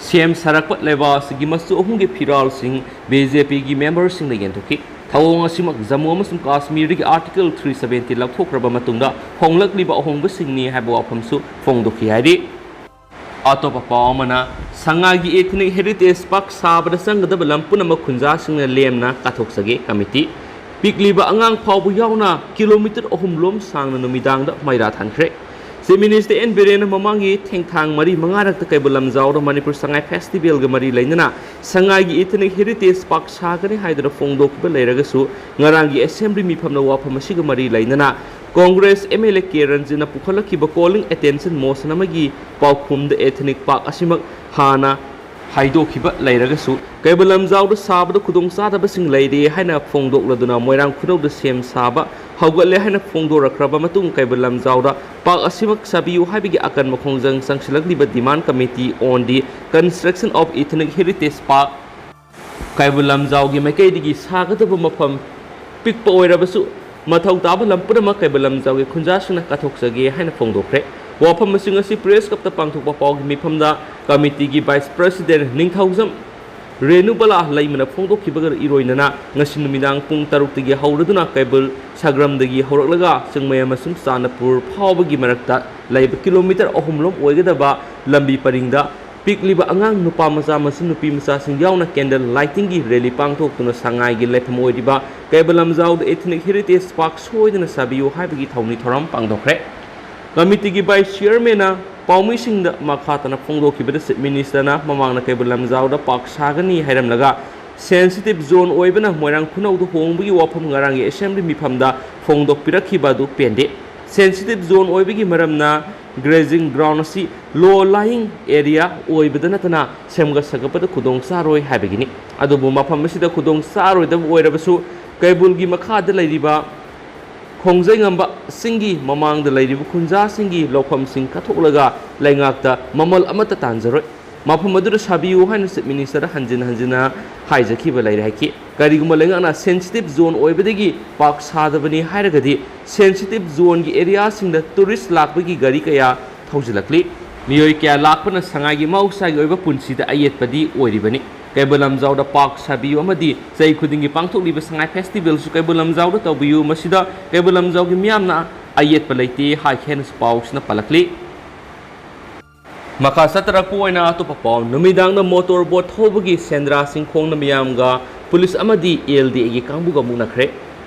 ꯁꯦꯝ ꯁꯥꯔꯛꯄ ꯂꯩꯕꯥꯛ ꯑꯁꯤꯒꯤ ꯃꯆꯨ ꯑꯍꯨꯝꯒꯤ ꯐꯤꯔꯥꯜꯁꯤꯡ BJPꯒꯤ memberꯁꯤꯡꯅ ꯌꯦꯟꯊꯣꯛꯈꯤ꯫ ꯊꯧꯑꯣꯡ ꯑꯁꯤꯃꯛ ꯖꯝꯃꯨ ꯑꯃꯁꯨꯡ ꯀꯥꯁꯃꯤꯔꯗꯒꯤ Article three seventy ꯂꯧꯊꯣꯛꯈ꯭ꯔꯕ ꯃꯇꯨꯡꯗ ꯍꯣꯡꯂꯛꯂꯤꯕ ꯑꯍꯣꯡꯕꯁꯤꯡꯅꯤ ꯍꯥꯏꯕ ꯋꯥꯐꯝꯁꯨ ꯐꯣꯡꯗꯣꯛꯈꯤ ꯍꯥꯏꯔꯤ꯫ ꯑꯇꯣꯞꯄ ꯄꯥꯎ ꯑꯃꯅ, ꯁꯉꯥꯏꯒꯤ Ethnic Heritage Park ꯁꯥꯕꯗ ꯆꯪꯒꯗꯕ ꯂꯝ ꯄꯨꯝꯅꯃꯛ ꯈꯨꯟꯖꯥꯁꯤꯡꯅ ꯂꯦꯝꯅ ꯀꯠꯊꯣꯛꯆꯒꯦ꯫ Committee ꯄꯤꯛꯂꯤꯕ ꯑꯉꯥꯡ ꯐꯥꯎꯕ ꯌꯥꯎꯅ kilometre ꯑꯍꯨꯝ ꯂꯣꯝ ꯁꯥꯡꯅ ꯅꯨꯃꯤꯗꯥꯡꯗ ꯃꯩꯔꯥ ꯊꯥꯟꯈ꯭ꯔꯦ꯫ Chief Minister ꯑꯦꯟ ꯕꯤꯔꯦꯟꯅ ꯃꯃꯥꯡꯒꯤ ꯊꯦꯡꯊꯥꯡ ꯃꯔꯤ ꯃꯉꯥꯔꯛꯇ ꯀꯩꯕꯨꯜ ꯂꯝꯖꯥꯎꯗ ꯃꯅꯤꯄꯨꯔ ꯁꯉꯥꯏ festivalꯒ ꯃꯔꯤ ꯂꯩꯅꯅ ꯁꯉꯥꯏꯒꯤ Ethnic Heritage Park ꯁꯥꯒꯅꯤ ꯍꯥꯏꯗꯨꯅ ꯐꯣꯡꯗꯣꯛꯈꯤꯕ ꯂꯩꯔꯒꯁꯨ, ꯉꯔꯥꯡꯒꯤ assembly ꯃꯤꯐꯝꯗ ꯋꯥꯐꯝ ꯑꯁꯤꯒ ꯃꯔꯤ ꯂꯩꯅꯅ Congress MLA ꯀꯦ ꯔꯟꯖꯤꯠꯅ ꯄꯨꯈꯠꯂꯛꯈꯤꯕ calling attention motion ꯑꯃꯒꯤ ꯄꯥꯎꯈꯨꯝꯗ ethnic park ꯑꯁꯤꯃꯛ ꯍꯥꯟꯅ ꯍꯥꯏꯗꯣꯛꯈꯤꯕ ꯂꯩꯔꯒꯁꯨ, ꯀꯩꯕꯨꯜ ꯂꯝꯖꯥꯎꯗ ꯁꯥꯕꯗ ꯈꯨꯗꯣꯡꯆꯥꯗꯕꯁꯤꯡ ꯂꯩꯔꯦ ꯍꯥꯏꯅ ꯐꯣꯡꯗꯣꯛꯂꯗꯨꯅ ꯃꯣꯏꯔꯥꯡ ꯈꯨꯅꯧꯗ ꯁꯦꯝ ꯁꯥꯕ ꯍꯧꯒꯠꯂꯦ ꯍꯥꯏꯅ ꯐꯣꯡꯗꯣꯔꯛꯈ꯭ꯔꯕ ꯃꯇꯨꯡ, ꯀꯩꯕꯨꯜ ꯂꯝꯖꯥꯎꯗ park ꯑꯁꯤꯃꯛ ꯁꯥꯕꯤꯌꯨ ꯍꯥꯏꯕꯒꯤ ꯑꯀꯟꯕ ꯈꯣꯡꯖꯪ ꯆꯪꯁꯤꯜꯂꯛꯂꯤꯕ Demand Committee on the Construction of Ethnic Heritage Park ꯀꯩꯕꯨꯜ ꯂꯝꯖꯥꯎꯒꯤ ꯃꯥꯏꯀꯩꯗꯒꯤ ꯁꯥꯒꯗꯕ ꯃꯐꯝ ꯄꯤꯛꯄ ꯑꯣꯏꯔꯕꯁꯨ, ꯃꯊꯧ ꯇꯥꯕ ꯂꯝ ꯄꯨꯝꯅꯃꯛ ꯀꯩꯕꯨꯜ ꯂꯝꯖꯥꯎꯒꯤ ꯈꯨꯟꯖꯥꯁꯤꯡꯅ ꯀꯠꯊꯣꯛꯆꯒꯦ ꯍꯥꯏꯅ ꯐꯣꯡꯗꯣꯛꯈ꯭ꯔꯦ꯫ ꯋꯥꯐꯝ ꯑꯁꯤꯡ ꯑꯁꯤ press clubꯇ ꯄꯥꯡꯊꯣꯛꯄ ꯄꯥꯎꯒꯤ ꯃꯤꯐꯝꯗ committeeꯒꯤ vice president ꯅꯤꯡꯊꯧꯖꯝ ꯔꯦꯅꯨꯕꯂꯥ ꯂꯩꯃꯅ ꯐꯣꯡꯗꯣꯛꯈꯤꯕꯒ ꯏꯔꯣꯏꯅꯅ ꯉꯁꯤ ꯅꯨꯃꯤꯗꯥꯡ ꯄꯨꯡ ꯇꯔꯨꯛꯇꯒꯤ ꯍꯧꯔꯗꯨꯅ ꯀꯩꯕꯨꯜ ꯁꯒ꯭ꯔꯝꯗꯒꯤ ꯍꯧꯔꯛꯂꯒ ꯆꯤꯡꯃꯩ ꯑꯃꯁꯨꯡ ꯆꯥꯟꯗꯄꯨꯔ ꯐꯥꯎꯕꯒꯤ ꯃꯔꯛꯇ ꯂꯩꯕ kilometre ꯑꯍꯨꯝ ꯂꯣꯝ ꯑꯣꯏꯒꯗꯕ ꯂꯝꯕꯤ ꯄꯔꯤꯡꯗ ꯄꯤꯛꯂꯤꯕ ꯑꯉꯥꯡ ꯅꯨꯄꯥ ꯃꯆꯥ ꯑꯃꯁꯨꯡ ꯅꯨꯄꯤ ꯃꯆꯥꯁꯤꯡ ꯌꯥꯎꯅ candle lightingꯒꯤ rally ꯄꯥꯡꯊꯣꯛꯇꯨꯅ ꯁꯉꯥꯏꯒꯤ ꯂꯩꯐꯝ ꯑꯣꯏꯔꯤꯕ ꯀꯩꯕꯨꯜ ꯂꯝꯖꯥꯎꯗ Ethnic Heritage Park ꯁꯣꯏꯗꯅ ꯁꯥꯕꯤꯌꯨ ꯍꯥꯏꯕꯒꯤ ꯊꯧꯅꯤ ꯊꯧꯔꯝ ꯄꯥꯡꯊꯣꯛꯈ꯭ꯔꯦ꯫ Committeeꯒꯤ vice chairmanꯅ ꯄꯥꯎꯃꯤꯁꯤꯡꯗ ꯃꯈꯥ ꯇꯥꯅ ꯐꯣꯡꯗꯣꯛꯈꯤꯕꯗ, Chief Ministerꯅ ꯃꯃꯥꯡꯗ ꯀꯩꯕꯨꯜ ꯂꯝꯖꯥꯎꯗ park ꯁꯥꯒꯅꯤ ꯍꯥꯏꯔꯝꯂꯒ sensitive zone ꯑꯣꯏꯕꯅ ꯃꯣꯏꯔꯥꯡ ꯈꯨꯅꯧꯗ ꯍꯣꯡꯕꯒꯤ ꯋꯥꯐꯝ ꯉꯔꯥꯡꯒꯤ assembly ꯃꯤꯐꯝꯗ ꯐꯣꯡꯗꯣꯛꯄꯤꯔꯛꯈꯤꯕ ꯑꯗꯨ ꯄꯦꯟꯗꯦ꯫ Sensitive zone ꯑꯣꯏꯕꯒꯤ ꯃꯔꯝꯅ grazing ground ꯑꯁꯤ low lying area ꯑꯣꯏꯕꯗ ꯅꯠꯇꯅ ꯁꯦꯝꯒꯠ ꯁꯥꯒꯠꯄꯗ ꯈꯨꯗꯣꯡ ꯆꯥꯔꯣꯏ ꯍꯥꯏꯕꯒꯤꯅꯤ꯫ ꯑꯗꯨꯕꯨ ꯃꯐꯝ ꯑꯁꯤꯗ ꯈꯨꯗꯣꯡ ꯆꯥꯔꯣꯏꯗꯕ ꯑꯣꯏꯔꯕꯁꯨ, ꯀꯩꯕꯨꯜꯒꯤ ꯃꯈꯥꯗ ꯂꯩꯔꯤꯕ ꯈꯣꯡꯖꯩ ꯉꯝꯕꯁꯤꯡꯒꯤ ꯃꯃꯥꯡꯗ ꯂꯩꯔꯤꯕ ꯈꯨꯟꯖꯥꯁꯤꯡꯒꯤ ꯂꯧꯐꯝꯁꯤꯡ ꯀꯠꯊꯣꯛꯂꯒ ꯂꯩꯉꯥꯛꯇ ꯃꯃꯜ ꯑꯃꯠꯇ ꯇꯥꯟꯖꯔꯣꯏ꯫ ꯃꯐꯝ ꯑꯗꯨꯗ ꯁꯥꯕꯤꯌꯨ ꯍꯥꯏꯅ Chief Minister ꯍꯟꯖꯤꯟ ꯍꯟꯖꯤꯟꯅ ꯍꯥꯏꯖꯈꯤꯕ ꯂꯩꯔꯦ ꯍꯥꯏꯈꯤ꯫ ꯀꯔꯤꯒꯨꯝꯕ ꯂꯩꯉꯥꯛꯅ sensitive zone ꯑꯣꯏꯕꯗꯒꯤ ꯄꯥꯛ ꯁꯥꯗꯕꯅꯤ ꯍꯥꯏꯔꯒꯗꯤ, sensitive zoneꯒꯤ areaꯁꯤꯡꯗ tourist ꯂꯥꯛꯄꯒꯤ ꯒꯥꯔꯤ ꯀꯌꯥ ꯊꯧꯖꯤꯜꯂꯛꯂꯤ꯫ ꯃꯤꯑꯣꯏ ꯀꯌꯥ ꯂꯥꯛꯄꯅ ꯁꯉꯥꯏꯒꯤ ꯃꯍꯧꯁꯥꯒꯤ ꯑꯣꯏꯕ ꯄꯨꯟꯁꯤꯗ ꯑꯌꯦꯠꯄꯗꯤ ꯑꯣꯏꯔꯤꯕꯅꯤ꯫ ꯀꯩꯕꯨꯜ ꯂꯝꯖꯥꯎꯗ ꯄꯥꯛ ꯁꯥꯕꯤꯌꯨ ꯑꯃꯗꯤ ꯆꯍꯤ ꯈꯨꯗꯤꯡꯒꯤ ꯄꯥꯡꯊꯣꯛꯂꯤꯕ ꯁꯉꯥꯏ festivalꯁꯨ ꯀꯩꯕꯨꯜ ꯂꯝꯖꯥꯎꯗ ꯇꯧꯕꯤꯌꯨ꯫ ꯃꯁꯤꯗ ꯀꯩꯕꯨꯜ ꯂꯝꯖꯥꯎꯒꯤ ꯃꯤꯌꯥꯝꯅ ꯑꯌꯦꯠꯄ ꯂꯩꯇꯦ ꯍꯥꯏꯈꯤ ꯍꯥꯏꯅꯁꯨ ꯄꯥꯎꯁꯤꯅ ꯄꯜꯂꯛꯂꯤ꯫ ꯃꯈꯥ ꯆꯠꯊꯔꯛꯄ ꯑꯣꯏꯅ ꯑꯇꯣꯞꯄ ꯄꯥꯎ, ꯅꯨꯃꯤꯗꯥꯡꯗ motor boat ꯊꯧꯕꯒꯤ ꯁꯦꯟꯗ꯭ꯔꯥ ꯆꯤꯡꯈꯣꯡꯗ ꯃꯤꯌꯥꯝꯒ ꯄꯨꯂꯤꯁ ꯑꯃꯗꯤ LDAꯒꯤ ꯀꯥꯡꯕꯨꯒ ꯃꯨꯛꯅꯈ꯭ꯔꯦ꯫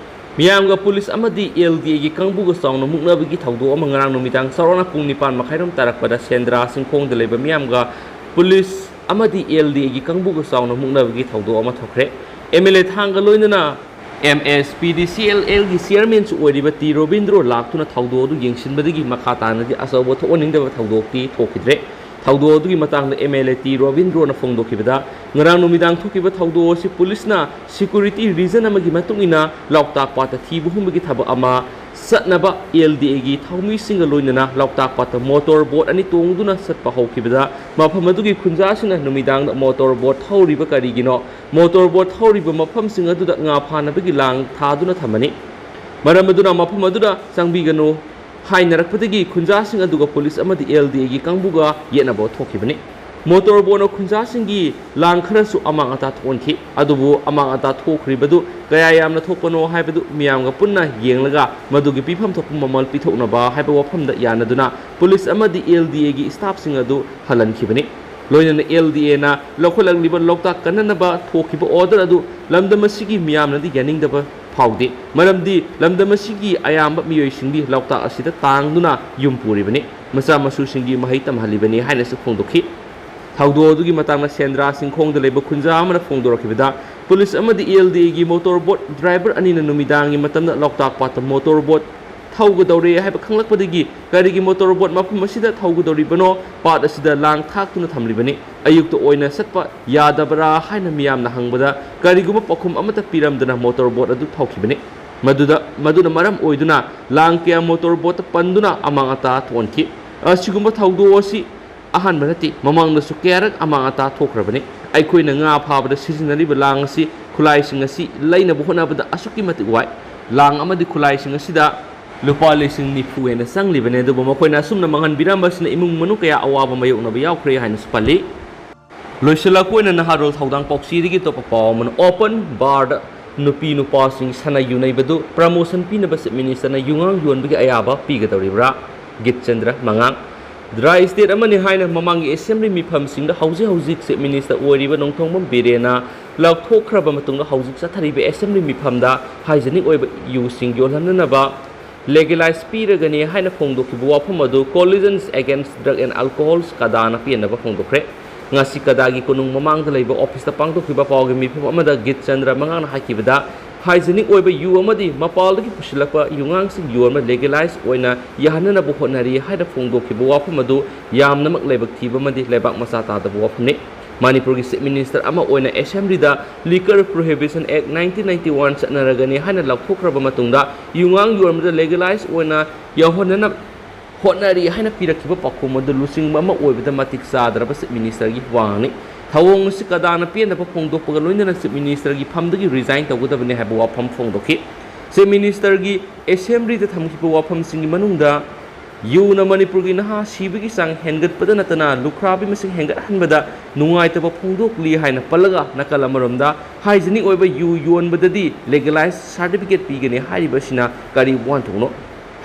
ꯃꯤꯌꯥꯝꯒ ꯄꯨꯂꯤꯁ ꯑꯃꯗꯤ LDAꯒꯤ ꯀꯥꯡꯕꯨꯒ ꯆꯥꯎꯅ ꯃꯨꯛꯅꯕꯒꯤ ꯊꯧꯗꯣꯛ ꯑꯃ ꯉꯔꯥꯡ ꯅꯨꯃꯤꯗꯥꯡ ꯆꯥꯎꯔꯥꯛꯅ ꯄꯨꯡ ꯅꯤꯄꯥꯟ ꯃꯈꯥꯏꯔꯣꯝ ꯇꯥꯔꯛꯄꯗ ꯁꯦꯟꯗ꯭ꯔꯥ ꯆꯤꯡꯈꯣꯡꯗ ꯂꯩꯕ ꯃꯤꯌꯥꯝꯒ ꯄꯨꯂꯤꯁ ꯑꯃꯗꯤ LDAꯒꯤ ꯀꯥꯡꯕꯨꯒ ꯆꯥꯎꯅ ꯃꯨꯛꯅꯕꯒꯤ ꯊꯧꯗꯣꯛ ꯑꯃ ꯊꯣꯛꯈ꯭ꯔꯦ꯫ MLA ꯊꯥꯡꯒ ꯂꯣꯏꯅꯅ MSPDCLꯒꯤ chairmanꯁꯨ ꯑꯣꯏꯔꯤꯕ ꯇꯤ ꯔꯣꯕꯤꯟꯗ꯭ꯔꯣ ꯂꯥꯛꯇꯨꯅ ꯊꯧꯗꯣꯛ ꯑꯗꯨ ꯌꯦꯡꯁꯤꯟꯕꯗꯒꯤ ꯃꯈꯥ ꯇꯥꯅꯗꯤ ꯑꯆꯧꯕ ꯊꯣꯛꯍꯟꯅꯤꯡꯗꯕ ꯊꯧꯗꯣꯛꯇꯤ ꯊꯣꯛꯈꯤꯗ꯭ꯔꯦ꯫ ꯊꯧꯗꯣꯛ ꯑꯗꯨꯒꯤ ꯃꯇꯥꯡꯗ MLA ꯇꯤ ꯔꯣꯕꯤꯟꯗ꯭ꯔꯣꯅ ꯐꯣꯡꯗꯣꯛꯈꯤꯕꯗ, ꯉꯔꯥꯡ ꯅꯨꯃꯤꯗꯥꯡ ꯊꯣꯛꯈꯤꯕ ꯊꯧꯗꯣꯛ ꯑꯁꯤ ꯄꯨꯂꯤꯁꯅ security reason ꯑꯃꯒꯤ ꯃꯇꯨꯡ ꯏꯟꯅ ꯂꯣꯛꯇꯥꯛ ꯄꯥꯠꯇ ꯊꯤꯕ ꯍꯨꯝꯕꯒꯤ ꯊꯕꯛ ꯑꯃ ꯆꯠꯅꯕ LDAꯒꯤ ꯊꯧꯃꯤꯁꯤꯡꯒ ꯂꯣꯏꯅꯅ ꯂꯣꯛꯇꯥꯛ ꯄꯥꯠꯇ motor boat ꯑꯅꯤ ꯇꯣꯡꯗꯨꯅ ꯆꯠꯄ ꯍꯧꯈꯤꯕꯗ, ꯃꯐꯝ ꯑꯗꯨꯒꯤ ꯈꯨꯟꯖꯥꯁꯤꯡꯅ ꯅꯨꯃꯤꯗꯥꯡꯗ motor boat ꯊꯧꯔꯤꯕ ꯀꯔꯤꯒꯤꯅꯣ, motor boat ꯊꯧꯔꯤꯕ ꯃꯐꯝꯁꯤꯡ ꯑꯗꯨꯗ ꯉꯥ ꯐꯥꯅꯕꯒꯤ ꯂꯥꯡ ꯊꯥꯗꯨꯅ ꯊꯝꯃꯅꯤ꯫ ꯃꯔꯝ ꯑꯗꯨꯅ ꯃꯐꯝ ꯑꯗꯨꯗ ꯆꯪꯕꯤꯒꯅꯨ ꯍꯥꯏꯅꯔꯛꯄꯗꯒꯤ ꯈꯨꯟꯖꯥꯁꯤꯡ ꯑꯗꯨꯒ ꯄꯨꯂꯤꯁ ꯑꯃꯗꯤ LDAꯒꯤ ꯀꯥꯡꯕꯨꯒ ꯌꯦꯠꯅꯕ ꯊꯣꯛꯈꯤꯕꯅꯤ꯫ Motor boatꯅ ꯈꯨꯟꯖꯥꯁꯤꯡꯒꯤ ꯂꯥꯡ ꯈꯔꯁꯨ ꯑꯃꯥꯡ ꯑꯇꯥ ꯊꯣꯛꯍꯟꯈꯤ꯫ ꯑꯗꯨꯕꯨ ꯑꯃꯥꯡ ꯑꯇꯥ ꯊꯣꯛꯈ꯭ꯔꯤꯕꯗꯨ ꯀꯌꯥ ꯌꯥꯝꯅ ꯊꯣꯛꯄꯅꯣ ꯍꯥꯏꯕꯗꯨ ꯃꯤꯌꯥꯝꯒ ꯄꯨꯟꯅ ꯌꯦꯡꯂꯒ ꯃꯗꯨꯒꯤ ꯄꯤꯐꯝ ꯊꯣꯛꯄ ꯃꯃꯜ ꯄꯤꯊꯣꯛꯅꯕ ꯍꯥꯏꯕ ꯋꯥꯐꯝꯗ ꯌꯥꯅꯗꯨꯅ ꯄꯨꯂꯤꯁ ꯑꯃꯗꯤ LDAꯒꯤ staffꯁꯤꯡ ꯑꯗꯨ ꯍꯜꯍꯟꯈꯤꯕꯅꯤ꯫ ꯂꯣꯏꯅꯅ LDAꯅ ꯂꯧꯈꯠꯂꯛꯂꯤꯕ ꯂꯣꯛꯇꯥꯛ ꯀꯟꯅꯅꯕ ꯊꯣꯛꯈꯤꯕ order ꯑꯗꯨ ꯂꯝꯗꯝ ꯑꯁꯤꯒꯤ ꯃꯤꯌꯥꯝꯅꯗꯤ ꯌꯥꯅꯤꯡꯗꯕ ꯐꯥꯎꯗꯦ꯫ ꯃꯔꯝꯗꯤ ꯂꯝꯗꯝ ꯑꯁꯤꯒꯤ ꯑꯌꯥꯝꯕ ꯃꯤꯑꯣꯏꯁꯤꯡꯗꯤ ꯂꯣꯛꯇꯥꯛ ꯑꯁꯤꯗ ꯇꯥꯡꯗꯨꯅ ꯌꯨꯝ ꯄꯨꯔꯤꯕꯅꯤ, ꯃꯆꯥ ꯃꯁꯨꯁꯤꯡꯒꯤ ꯃꯍꯩ ꯇꯝꯍꯜꯂꯤꯕꯅꯤ ꯍꯥꯏꯅꯁꯨ ꯐꯣꯡꯗꯣꯛꯈꯤ꯫ ꯊꯧꯗꯣꯛ ꯑꯗꯨꯒꯤ ꯃꯇꯥꯡꯗ ꯁꯦꯟꯗ꯭ꯔꯥ ꯆꯤꯡꯈꯣꯡꯗ ꯂꯩꯕ ꯈꯨꯟꯖꯥ ꯑꯃꯅ ꯐꯣꯡꯗꯣꯔꯛꯈꯤꯕꯗ, ꯄꯨꯂꯤꯁ ꯑꯃꯗꯤ LDAꯒꯤ motor boat driver ꯑꯅꯤꯅ ꯅꯨꯃꯤꯗꯥꯡꯒꯤ ꯃꯇꯝꯗ ꯂꯣꯛꯇꯥꯛ ꯄꯥꯠꯇ motor boat ꯊꯧꯒꯗꯧꯔꯦ ꯍꯥꯏꯕ ꯈꯪꯂꯛꯄꯗꯒꯤ ꯀꯔꯤꯒꯤ motor boat ꯃꯐꯝ ꯑꯁꯤꯗ ꯊꯧꯒꯗꯧꯔꯤꯕꯅꯣ, ꯄꯥꯠ ꯑꯁꯤꯗ ꯂꯥꯡ ꯊꯥꯛꯇꯨꯅ ꯊꯝꯂꯤꯕꯅꯤ, ꯑꯌꯨꯛꯇ ꯑꯣꯏꯅ ꯆꯠꯄ ꯌꯥꯗꯕ꯭ꯔꯥ ꯍꯥꯏꯅ ꯃꯤꯌꯥꯝꯅ ꯍꯪꯕꯗ ꯀꯔꯤꯒꯨꯝꯕ ꯄꯥꯎꯈꯨꯝ ꯑꯃꯠꯇ ꯄꯤꯔꯝꯗꯅ motor boat ꯑꯗꯨ ꯊꯧꯈꯤꯕꯅꯤ꯫ ꯃꯗꯨꯗ, ꯃꯗꯨꯅ ꯃꯔꯝ ꯑꯣꯏꯗꯨꯅ ꯂꯥꯡ ꯀꯌꯥ ꯃꯣꯇꯣꯔ ꯕꯣꯠꯇ ꯄꯟꯗꯨꯅ ꯑꯃꯥꯡ ꯑꯇꯥ ꯊꯣꯛꯍꯟꯈꯤ꯫ ꯑꯁꯤꯒꯨꯝꯕ ꯊꯧꯗꯣꯛ ꯑꯁꯤ ꯑꯍꯥꯟꯕ ꯅꯠꯇꯦ, ꯃꯃꯥꯡꯗꯁꯨ ꯀꯌꯥꯔꯛ ꯑꯃꯥꯡ ꯑꯇꯥ ꯊꯣꯛꯈ꯭ꯔꯕꯅꯤ꯫ ꯑꯩꯈꯣꯏꯅ ꯉꯥ ꯐꯥꯕꯗ ꯁꯤꯖꯤꯟꯅꯔꯤꯕ ꯂꯥꯡ ꯑꯁꯤ, ꯈꯨꯠꯂꯥꯏꯁꯤꯡ ꯑꯁꯤ ꯂꯩꯅꯕ ꯍꯣꯠꯅꯕꯗ ꯑꯁꯨꯛꯀꯤ ꯃꯇꯤꯛ ꯋꯥꯏ꯫ ꯂꯥꯡ ꯑꯃꯗꯤ ꯈꯨꯠꯂꯥꯏꯁꯤꯡ ꯑꯁꯤꯗ ꯂꯨꯄꯥ ꯂꯤꯁꯤꯡ ꯅꯤꯐꯨ ꯍꯦꯟꯅ ꯆꯪꯂꯤꯕꯅꯤ, ꯑꯗꯨꯕꯨ ꯃꯈꯣꯏꯅ ꯑꯁꯨꯝꯅ ꯃꯥꯡꯍꯟꯕꯤꯔꯝꯕꯁꯤꯅ ꯏꯃꯨꯡ ꯃꯅꯨꯡ ꯀꯌꯥ ꯑꯋꯥꯕ ꯃꯥꯌꯣꯛꯅꯕ ꯌꯥꯎꯈ꯭ꯔꯦ ꯍꯥꯏꯅꯁꯨ ꯄꯜꯂꯤ꯫ ꯂꯣꯏꯁꯤꯜꯂꯛꯄ ꯑꯣꯏꯅ ꯅꯍꯥꯔꯣꯜ ꯊꯧꯗꯥꯡ ꯄꯥꯎꯆꯦꯗꯒꯤ ꯑꯇꯣꯞꯄ ꯄꯥꯎ ꯑꯃꯅ, open barꯗ ꯅꯨꯄꯤ ꯅꯨꯄꯥꯁꯤꯡ ꯁꯥꯟꯅ ꯌꯨꯅꯩꯕꯗꯨ promotion ꯄꯤꯅꯕ Chief Ministerꯅ ꯌꯨꯉꯥꯡ ꯌꯣꯟꯕꯒꯤ ꯑꯌꯥꯕ ꯄꯤꯒꯗꯧꯔꯤꯕ꯭ꯔꯥ? ꯒꯤꯠꯆꯟꯗ꯭ꯔ ꯃꯉꯥꯡ꯫ Dry state ꯑꯃꯅꯤ ꯍꯥꯏꯅ ꯃꯃꯥꯡꯒꯤ assembly ꯃꯤꯐꯝꯁꯤꯡꯗ ꯍꯧꯖꯤꯛ ꯍꯧꯖꯤꯛ Chief Minister ꯑꯣꯏꯔꯤꯕ ꯅꯣꯡꯊꯣꯝꯕꯝ ꯕꯤꯔꯦꯟꯅ ꯂꯧꯊꯣꯛꯈ꯭ꯔꯕ ꯃꯇꯨꯡꯗ ꯍꯧꯖꯤꯛ ꯆꯠꯊꯔꯤꯕ assembly ꯃꯤꯐꯝꯗ hygienic ꯑꯣꯏꯕ ꯌꯨꯁꯤꯡ ꯌꯣꯜꯍꯟꯅꯅꯕ legalize ꯄꯤꯔꯒꯅꯤ ꯍꯥꯏꯅ ꯐꯣꯡꯗꯣꯛꯈꯤꯕ ꯋꯥꯐꯝ ꯑꯗꯨ Coalition Against Drug and Alcohol's, ꯀꯗꯥꯅ ꯄꯦꯟꯅꯕ ꯐꯣꯡꯗꯣꯛꯈ꯭ꯔꯦ꯫ ꯉꯁꯤ ꯀꯗꯥꯒꯤ ꯀꯣꯅꯨꯡ ꯃꯃꯥꯡꯗ ꯂꯩꯕ officeꯇ ꯄꯥꯡꯊꯣꯛꯈꯤꯕ ꯄꯥꯎꯒꯤ ꯃꯤꯐꯝ ꯑꯃꯗ ꯒꯤꯠꯆꯟꯗ꯭ꯔ ꯃꯉꯥꯡꯅ ꯍꯥꯏꯈꯤꯕꯗ, hygienic ꯑꯣꯏꯕ ꯌꯨ ꯑꯃꯗꯤ ꯃꯄꯥꯟꯗꯒꯤ ꯄꯨꯁꯤꯜꯂꯛꯄ ꯌꯨꯉꯥꯡꯁꯤꯡ ꯌꯣꯟꯕ legalize ꯑꯣꯏꯅ ꯌꯥꯍꯟꯅꯅꯕ ꯍꯣꯠꯅꯔꯤ ꯍꯥꯏꯅ ꯐꯣꯡꯗꯣꯛꯈꯤꯕ ꯋꯥꯐꯝ ꯑꯗꯨ ꯌꯥꯝꯅꯃꯛ ꯂꯥꯏꯕꯛ ꯊꯤꯕ ꯑꯃꯗꯤ ꯂꯩꯕꯥꯛ ꯃꯆꯥ ꯇꯥꯗꯕ ꯋꯥꯐꯝꯅꯤ꯫ ꯃꯅꯤꯄꯨꯔꯒꯤ Chief Minister ꯑꯃ ꯑꯣꯏꯅ assemblyꯗ Liquor Prohibition Act nineteen ninety one ꯆꯠꯅꯔꯒꯅꯤ ꯍꯥꯏꯅ ꯂꯥꯎꯊꯣꯛꯈ꯭ꯔꯕ ꯃꯇꯨꯡꯗ ꯌꯨꯉꯥꯡ ꯌꯣꯟꯕꯗ legalize ꯑꯣꯏꯅ ꯌꯥꯎꯍꯟꯅꯅꯕ ꯍꯣꯠꯅꯔꯤ ꯍꯥꯏꯅ ꯄꯤꯔꯛꯈꯤꯕ ꯄꯥꯎꯈꯨꯝ ꯑꯗꯨ ꯂꯨꯆꯤꯡꯕ ꯑꯃ ꯑꯣꯏꯕꯗ ꯃꯇꯤꯛ ꯆꯥꯗ꯭ꯔꯕ Chief Ministerꯒꯤ ꯋꯥꯉꯥꯡꯅꯤ꯫ ꯊꯧꯑꯣꯡ ꯑꯁꯤ ꯀꯗꯥꯅ ꯄꯦꯟꯗꯕ ꯐꯣꯡꯗꯣꯛꯄꯒ ꯂꯣꯏꯅꯅ Chief Ministerꯒꯤ ꯐꯝꯗꯒꯤ resign ꯇꯧꯒꯗꯕꯅꯤ ꯍꯥꯏꯕ ꯋꯥꯐꯝ ꯐꯣꯡꯗꯣꯛꯈꯤ꯫ Chief Ministerꯒꯤ assemblyꯗ ꯊꯝꯈꯤꯕ ꯋꯥꯐꯝꯁꯤꯡꯒꯤ ꯃꯅꯨꯡꯗ ꯌꯨꯅ ꯃꯅꯤꯄꯨꯔꯒꯤ ꯅꯍꯥ ꯁꯤꯕꯒꯤ ꯆꯥꯡ ꯍꯦꯟꯒꯠꯄꯗ ꯅꯠꯇꯅ ꯂꯨꯈ꯭ꯔꯥꯕꯤ ꯃꯁꯤꯡ ꯍꯦꯟꯒꯠꯍꯟꯕꯗ ꯅꯨꯡꯉꯥꯏꯇꯕ ꯐꯣꯡꯗꯣꯛꯂꯤ ꯍꯥꯏꯅ ꯄꯜꯂꯒ, ꯅꯥꯀꯜ ꯑꯃꯔꯣꯝꯗ hygienic ꯑꯣꯏꯕ ꯌꯨ ꯌꯣꯟꯕꯗꯗꯤ legalize certificate ꯄꯤꯒꯅꯤ ꯍꯥꯏꯔꯤꯕꯁꯤꯅ ꯀꯔꯤ ꯋꯥꯍꯟꯊꯣꯛꯅꯣ?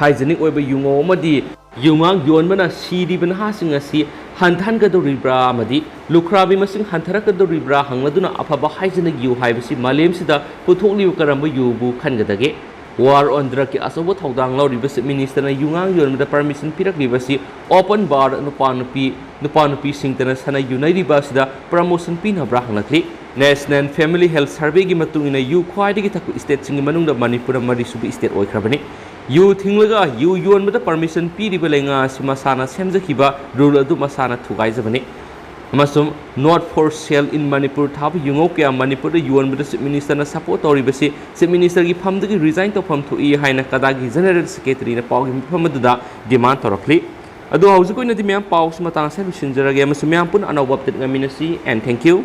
Hygienic ꯑꯣꯏꯕ ꯌꯨꯉꯧ ꯑꯃꯗꯤ ꯌꯨꯉꯥꯡ ꯌꯣꯟꯕꯅ ꯁꯤꯔꯤꯕ ꯅꯍꯥꯁꯤꯡ ꯑꯁꯤ ꯍꯟꯊꯍꯟꯒꯗꯧꯔꯤꯕ꯭ꯔꯥ ꯑꯃꯗꯤ ꯂꯨꯈ꯭ꯔꯥꯕꯤ ꯃꯁꯤꯡ ꯍꯟꯊꯔꯛꯀꯗꯧꯔꯤꯕ꯭ꯔꯥ ꯍꯪꯂꯗꯨꯅ, ꯑꯐꯕ hygienic ꯌꯨ ꯍꯥꯏꯕꯁꯤ ꯃꯥꯂꯦꯝꯁꯤꯗ ꯄꯨꯊꯣꯛꯂꯤꯕ ꯀꯔꯝꯕ ꯌꯨꯕꯨ ꯈꯟꯒꯗꯒꯦ? War on Drugꯀꯤ ꯑꯆꯧꯕ ꯊꯧꯗꯥꯡ ꯂꯧꯔꯤꯕ Chief Ministerꯅ ꯌꯨꯉꯥꯡ ꯌꯣꯟꯕꯗ permission ꯄꯤꯔꯛꯂꯤꯕꯁꯤ open bar ꯅꯨꯄꯥ ꯅꯨꯄꯤ, ꯅꯨꯄꯥ ꯅꯨꯄꯤꯁꯤꯡꯇꯅ ꯁꯥꯟꯅ ꯌꯨꯅꯔꯤꯕ ꯑꯁꯤꯗ promotion ꯄꯤꯅꯕ꯭ꯔꯥ ꯍꯪꯂꯛꯂꯤ꯫ National Family Health Surveyꯒꯤ ꯃꯇꯨꯡ ꯏꯟꯅ ꯌꯨ ꯈ꯭ꯋꯥꯏꯗꯒꯤ ꯊꯛꯄ stateꯁꯤꯡꯒꯤ ꯃꯅꯨꯡꯗ ꯃꯅꯤꯄꯨꯔꯅ ꯃꯔꯤꯁꯨꯕ state ꯑꯣꯏꯈ꯭ꯔꯕꯅꯤ꯫ ꯌꯨ ꯊꯤꯡꯂꯒ ꯌꯨ ꯌꯣꯟꯕꯗ permission ꯄꯤꯔꯤꯕ ꯂꯩꯉꯥꯛ ꯑꯁꯤ ꯃꯁꯥꯅ ꯁꯦꯝꯖꯈꯤꯕ rule ꯑꯗꯨ ꯃꯁꯥꯅ ꯊꯨꯒꯥꯏꯖꯕꯅꯤ꯫ ꯑꯃꯁꯨꯡ Not for Sale in Manipur ꯊꯥꯕ ꯌꯨꯉꯧ ꯀꯌꯥ ꯃꯅꯤꯄꯨꯔꯗ ꯌꯣꯟꯕꯗ Chief Minister ꯅ support ꯇꯧꯔꯤꯕꯁꯤ Chief Minister ꯒꯤ ꯐꯝꯗꯒꯤ resign ꯇꯧꯐꯝ ꯊꯣꯛꯏ ꯍꯥꯏꯅ ꯀꯗꯥꯒꯤ General Secretary ꯅ ꯄꯥꯎꯒꯤ ꯃꯤꯐꯝ ꯑꯗꯨꯗ demand ꯇꯧꯔꯛꯂꯤ꯫ ꯑꯗꯣ ꯍꯧꯖꯤꯛ ꯑꯣꯏꯅꯗꯤ ꯃꯌꯥꯝ ꯄꯥꯎꯁꯤ ꯃꯇꯥꯡ ꯑꯁꯤꯗ ꯂꯣꯏꯁꯤꯟꯖꯔꯒꯦ ꯑꯃꯁꯨꯡ ꯃꯌꯥꯝ ꯄꯨꯟꯅ ꯑꯅꯧꯕ update ꯉꯥꯏꯃꯤꯟꯅꯁꯤ, and thank you꯫